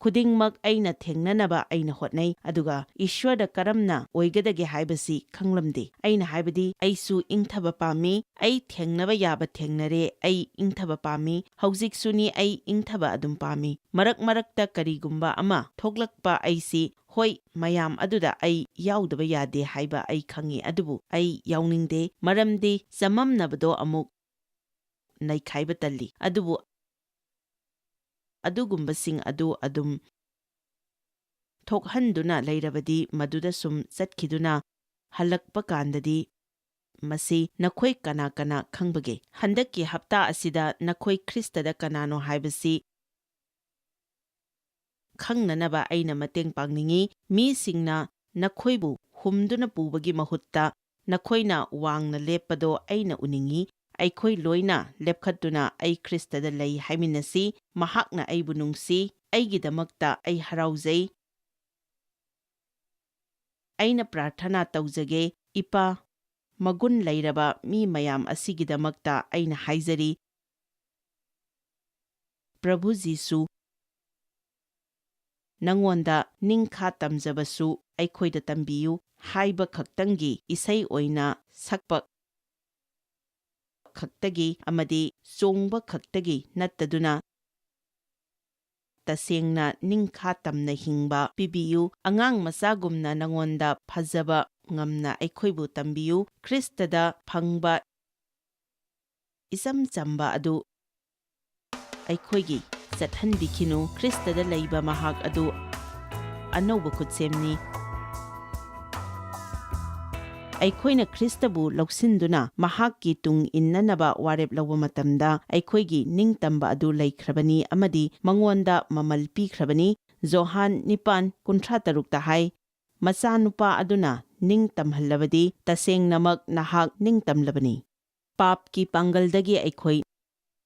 ꯈꯨꯗꯤꯡꯃꯛ ꯑꯩꯅ ꯊꯦꯡꯅꯅꯕ ꯑꯩꯅ ꯍꯣꯠꯅꯩ, ꯑꯗꯨꯒ ꯏꯁ꯭ꯋꯔꯗ ꯀꯔꯝꯅ ꯑꯣꯏꯒꯗꯒꯦ ꯍꯥꯏꯕꯁꯤ ꯈꯪꯂꯝꯗꯦ꯫ ꯑꯩꯅ ꯍꯥꯏꯕꯗꯤ, ꯑꯩꯁꯨ ꯏꯪꯊꯕ ꯄꯥꯝꯃꯤ, ꯑꯩ ꯊꯦꯡꯅꯕ ꯌꯥꯕ ꯊꯦꯡꯅꯔꯦ, ꯑꯩ ꯏꯪꯊꯕ ꯄꯥꯝꯃꯤ, ꯍꯧꯖꯤꯛꯁꯨꯅꯤ, ꯑꯩ ꯏꯪꯊꯕ ꯑꯗꯨꯝ ꯄꯥꯝꯃꯤ꯫ ꯃꯔꯛ ꯃꯔꯛꯇ ꯀꯔꯤꯒꯨꯝꯕ ꯑꯃ ꯊꯣꯛꯂꯛꯄ ꯑꯩꯁꯤ, ꯍꯣꯏ, ꯃꯌꯥꯝ ꯑꯗꯨꯗ ꯑꯩ ꯌꯥꯎꯗꯕ ꯌꯥꯗꯦ ꯍꯥꯏꯕ ꯑꯩ ꯈꯪꯉꯤ, ꯑꯗꯨꯕꯨ ꯑꯩ ꯌꯥꯎꯅꯤꯡꯗꯦ, ꯃꯔꯝꯗꯤ ꯆꯃꯝꯅꯕꯗꯣ ꯑꯃꯨꯛ ꯅꯩꯈꯥꯏꯕ ꯇꯜꯂꯤ꯫ ꯑꯗꯨꯕꯨ ꯑꯗꯨꯒꯨꯝꯕꯁꯤꯡ ꯑꯗꯨ ꯑꯗꯨꯝ ꯊꯣꯛꯍꯟꯗꯨꯅ ꯂꯩꯔꯕꯗꯤ, ꯃꯗꯨꯗ ꯁꯨꯝ ꯆꯠꯈꯤꯗꯨꯅ ꯍꯜꯂꯛꯄ ꯀꯥꯟꯗꯗꯤ ꯃꯁꯤ ꯅꯈꯣꯏ ꯀꯅꯥ ꯀꯅꯥ ꯈꯪꯕꯒꯦ? ꯍꯟꯗꯛꯀꯤ ꯍꯞꯇꯥ ꯑꯁꯤꯗ ꯅꯈꯣꯏ ꯈ꯭ꯔꯤꯁꯇꯗ ꯀꯅꯥꯅꯣ ꯍꯥꯏꯕꯁꯤ ꯈꯪꯅꯅꯕ ꯑꯩꯅ ꯃꯇꯦꯡ ꯄꯥꯡꯅꯤꯡꯏ꯫ ꯃꯤꯁꯤꯡꯅ ꯅꯈꯣꯏꯕꯨ ꯍꯨꯝꯗꯨꯅ ꯄꯨꯕꯒꯤ ꯃꯍꯨꯠꯇ ꯅꯈꯣꯏꯅ ꯋꯥꯡꯅ ꯂꯦꯞꯄꯗꯣ ꯑꯩꯅ ꯎꯅꯤꯡꯏ꯫ ꯑꯩꯈꯣꯏ ꯂꯣꯏꯅ ꯂꯦꯞꯈꯠꯇꯨꯅ "ꯑꯩ ꯈ꯭ꯔꯤꯁꯇꯗ ꯂꯩ" ꯍꯥꯏꯃꯤꯟꯅꯁꯤ꯫ "ꯃꯍꯥꯛꯅ ꯑꯩꯕꯨ ꯅꯨꯡꯁꯤ꯫ ꯑꯩꯒꯤꯗꯃꯛꯇ ꯑꯩ ꯍꯔꯥꯎꯖꯩ꯫ ꯑꯩꯅ ꯄ꯭ꯔꯥꯔꯊꯅꯥ ꯇꯧꯖꯒꯦ꯫ ꯏꯄꯥ, ꯃꯒꯨꯟ ꯂꯩꯔꯕ ꯃꯤ ꯃꯌꯥꯝ ꯑꯁꯤꯒꯤꯗꯃꯛꯇ ꯑꯩꯅ ꯍꯥꯏꯖꯔꯤ, ꯄ꯭ꯔꯚꯨ ꯖꯤꯁꯨ, ꯅꯉꯣꯟꯗ ꯅꯤꯡꯈꯥ ꯇꯝꯖꯕꯁꯨ ꯑꯩꯈꯣꯏꯗ ꯇꯝꯕꯤꯌꯨ" ꯍꯥꯏꯕ ꯈꯛꯇꯪꯒꯤ ꯏꯁꯩ ꯑꯣꯏꯅ ꯁꯛꯄ ꯈꯛꯇꯒꯤ ꯑꯃꯗꯤ ꯆꯣꯡꯕ ꯈꯛꯇꯒꯤ ꯅꯠꯇꯗꯨꯅ, ꯇꯁꯦꯡꯅ ꯅꯤꯡꯈꯥ ꯇꯝꯅ ꯍꯤꯡꯕ ꯄꯤꯕꯤꯌꯨ꯫ ꯑꯉꯥꯡ ꯃꯆꯥꯒꯨꯝꯅ ꯅꯉꯣꯟꯗ ꯐꯖꯕ ꯉꯝꯅ ꯑꯩꯈꯣꯏꯕꯨ ꯇꯝꯕꯤꯌꯨ꯫ ꯈ꯭ꯔꯤꯁꯇꯗ ꯐꯪꯕ ꯏꯆꯝ ꯆꯝꯕ ꯑꯗꯨ ꯑꯩꯈꯣꯏꯒꯤ ꯆꯠꯍꯟꯕꯤꯈꯤꯅꯨ꯫ ꯈ꯭ꯔꯤꯁꯇꯗ ꯂꯩꯕ ꯃꯍꯥꯛ ꯑꯗꯨ ꯑꯅꯧꯕ ꯈꯨꯠꯁꯦꯝꯅꯤ꯫ ꯑꯩꯈꯣꯏꯅ ꯈ꯭ꯔꯤꯁꯇꯕꯨ ꯂꯧꯁꯤꯟꯗꯨꯅ ꯃꯍꯥꯛꯀꯤ ꯇꯨꯡ ꯏꯟꯅꯅꯕ ꯋꯥꯔꯦꯞ ꯂꯧꯕ ꯃꯇꯝꯗ, ꯑꯩꯈꯣꯏꯒꯤ ꯅꯤꯡꯇꯝꯕ ꯑꯗꯨ ꯂꯩꯈ꯭ꯔꯕꯅꯤ ꯑꯃꯗꯤ ꯃꯉꯣꯟꯗ ꯃꯃꯜ ꯄꯤꯈ꯭ꯔꯕꯅꯤ꯫ ꯖꯣꯍꯥꯟ ꯅꯤꯄꯥꯟ ꯀꯨꯟꯊ꯭ꯔꯥ ꯇꯔꯨꯛꯇ ꯍꯥꯏ, "ꯃꯆꯥꯅꯨꯄꯥ ꯑꯗꯨꯅ ꯅꯤꯡꯇꯝꯍꯜꯂꯕꯗꯤ, ꯇꯁꯦꯡꯅꯃꯛ ꯅꯍꯥꯛ ꯅꯤꯡꯇꯝꯂꯕꯅꯤ꯫ ꯄꯥꯞꯀꯤ ꯄꯥꯡꯒꯜꯗꯒꯤ ꯑꯩꯈꯣꯏ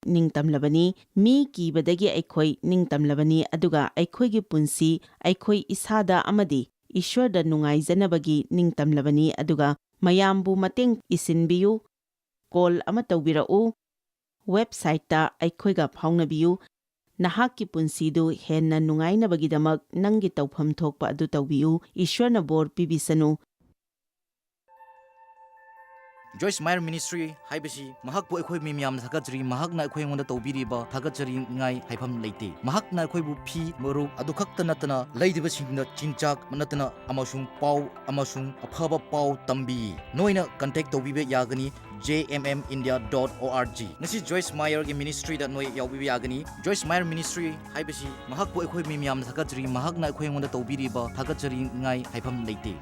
ꯅꯤꯡꯇꯝꯂꯕꯅꯤ, ꯃꯤ ꯀꯤꯕꯗꯒꯤ ꯑꯩꯈꯣꯏ ꯅꯤꯡꯇꯝꯂꯕꯅꯤ, ꯑꯗꯨꯒ ꯑꯩꯈꯣꯏꯒꯤ ꯄꯨꯟꯁꯤ ꯑꯩꯈꯣꯏ ꯏꯁꯥꯗ ꯑꯃꯗꯤ ꯏꯁ꯭ꯋꯔꯗ ꯅꯨꯡꯉꯥꯏꯖꯅꯕꯒꯤ ꯅꯤꯡꯇꯝꯂꯕꯅꯤ, ꯑꯗꯨꯒ ꯃꯌꯥꯝꯕꯨ ꯃꯇꯦꯡ ꯏꯁꯤꯟꯕꯤꯌꯨ꯫ ꯀꯣꯜ ꯑꯃ ꯇꯧꯕꯤꯔꯛꯎ꯫ ꯋꯦꯕꯁꯥꯏꯠꯇ ꯑꯩꯈꯣꯏꯒ ꯐꯥꯎꯅꯕꯤꯌꯨ꯫ ꯅꯍꯥꯛꯀꯤ ꯄꯨꯟꯁꯤꯗꯨ ꯍꯦꯟꯅ ꯅꯨꯡꯉꯥꯏꯅꯕꯒꯤꯗꯃꯛ ꯅꯪꯒꯤ ꯇꯧꯐꯝ ꯊꯣꯛꯄ ꯑꯗꯨ ꯇꯧꯕꯤꯌꯨ꯫ ꯏꯁ꯭ꯋꯔꯅ ꯕꯣꯔ ꯄꯤꯕꯤꯁꯅꯨ"꯫ ꯖꯣꯏꯁ ꯃꯥꯌꯔ ꯃꯤꯅꯤꯁꯇ꯭ꯔꯤ ꯍꯥꯏꯕꯁꯤ ꯃꯍꯥꯛꯄꯨ ꯑꯩꯈꯣꯏ ꯃꯤ ꯃꯌꯥꯝꯅ ꯊꯥꯒꯠꯆꯔꯤ꯫ ꯃꯍꯥꯛꯅ ꯑꯩꯈꯣꯏ ꯑꯩꯉꯣꯟꯗ ꯇꯧꯕꯤꯔꯤꯕ ꯊꯥꯒꯠꯆꯅꯤꯡꯉꯥꯏ ꯍꯥꯏꯐꯝ ꯂꯩꯇꯦ꯫ ꯃꯍꯥꯛꯅ ꯑꯩꯈꯣꯏꯕꯨ ꯐꯤ, ꯃꯔꯨꯞ ꯑꯗꯨ ꯈꯛꯇ ꯅꯠꯇꯅ ꯂꯩꯔꯤꯕꯁꯤꯡꯗ ꯆꯤꯟꯖꯥꯛ ꯅꯠꯇꯅ ꯑꯃꯁꯨꯡ ꯄꯥꯎ ꯑꯃꯁꯨꯡ ꯑꯐꯕ ꯄꯥꯎ ꯇꯝꯕꯤ꯫ ꯅꯣꯏꯅ ꯀꯟꯇꯦꯛ ꯇꯧꯕꯤꯕ ꯌꯥꯒꯅꯤ, J M M India dot O R G꯫ ꯉꯁꯤ ꯖꯣꯏꯁ ꯃꯥꯌꯔꯒꯤ ꯃꯤꯅꯤꯁꯇ꯭ꯔꯤꯗ ꯅꯣꯏ ꯌꯥꯎꯕꯤꯕ ꯌꯥꯒꯅꯤ꯫ ꯖꯣꯏꯁ ꯃꯥꯌꯔ ꯃꯤꯅꯤꯁꯇ꯭ꯔꯤ ꯍꯥꯏꯕꯁꯤ ꯃꯍꯥꯛꯄꯨ ꯑꯩꯈꯣꯏ ꯃꯤ ꯃꯌꯥꯝꯅ ꯊꯥꯒꯠꯆꯔꯤ꯫ ꯃꯍꯥꯛꯅ ꯑꯩꯈꯣꯏ ꯑꯩꯉꯣꯟꯗ ꯇꯧꯕꯤꯔꯤꯕ ꯊꯥꯒꯠꯆꯅꯤꯡꯉꯥꯏ ꯍꯥꯏꯐꯝ ꯂꯩꯇꯦ꯫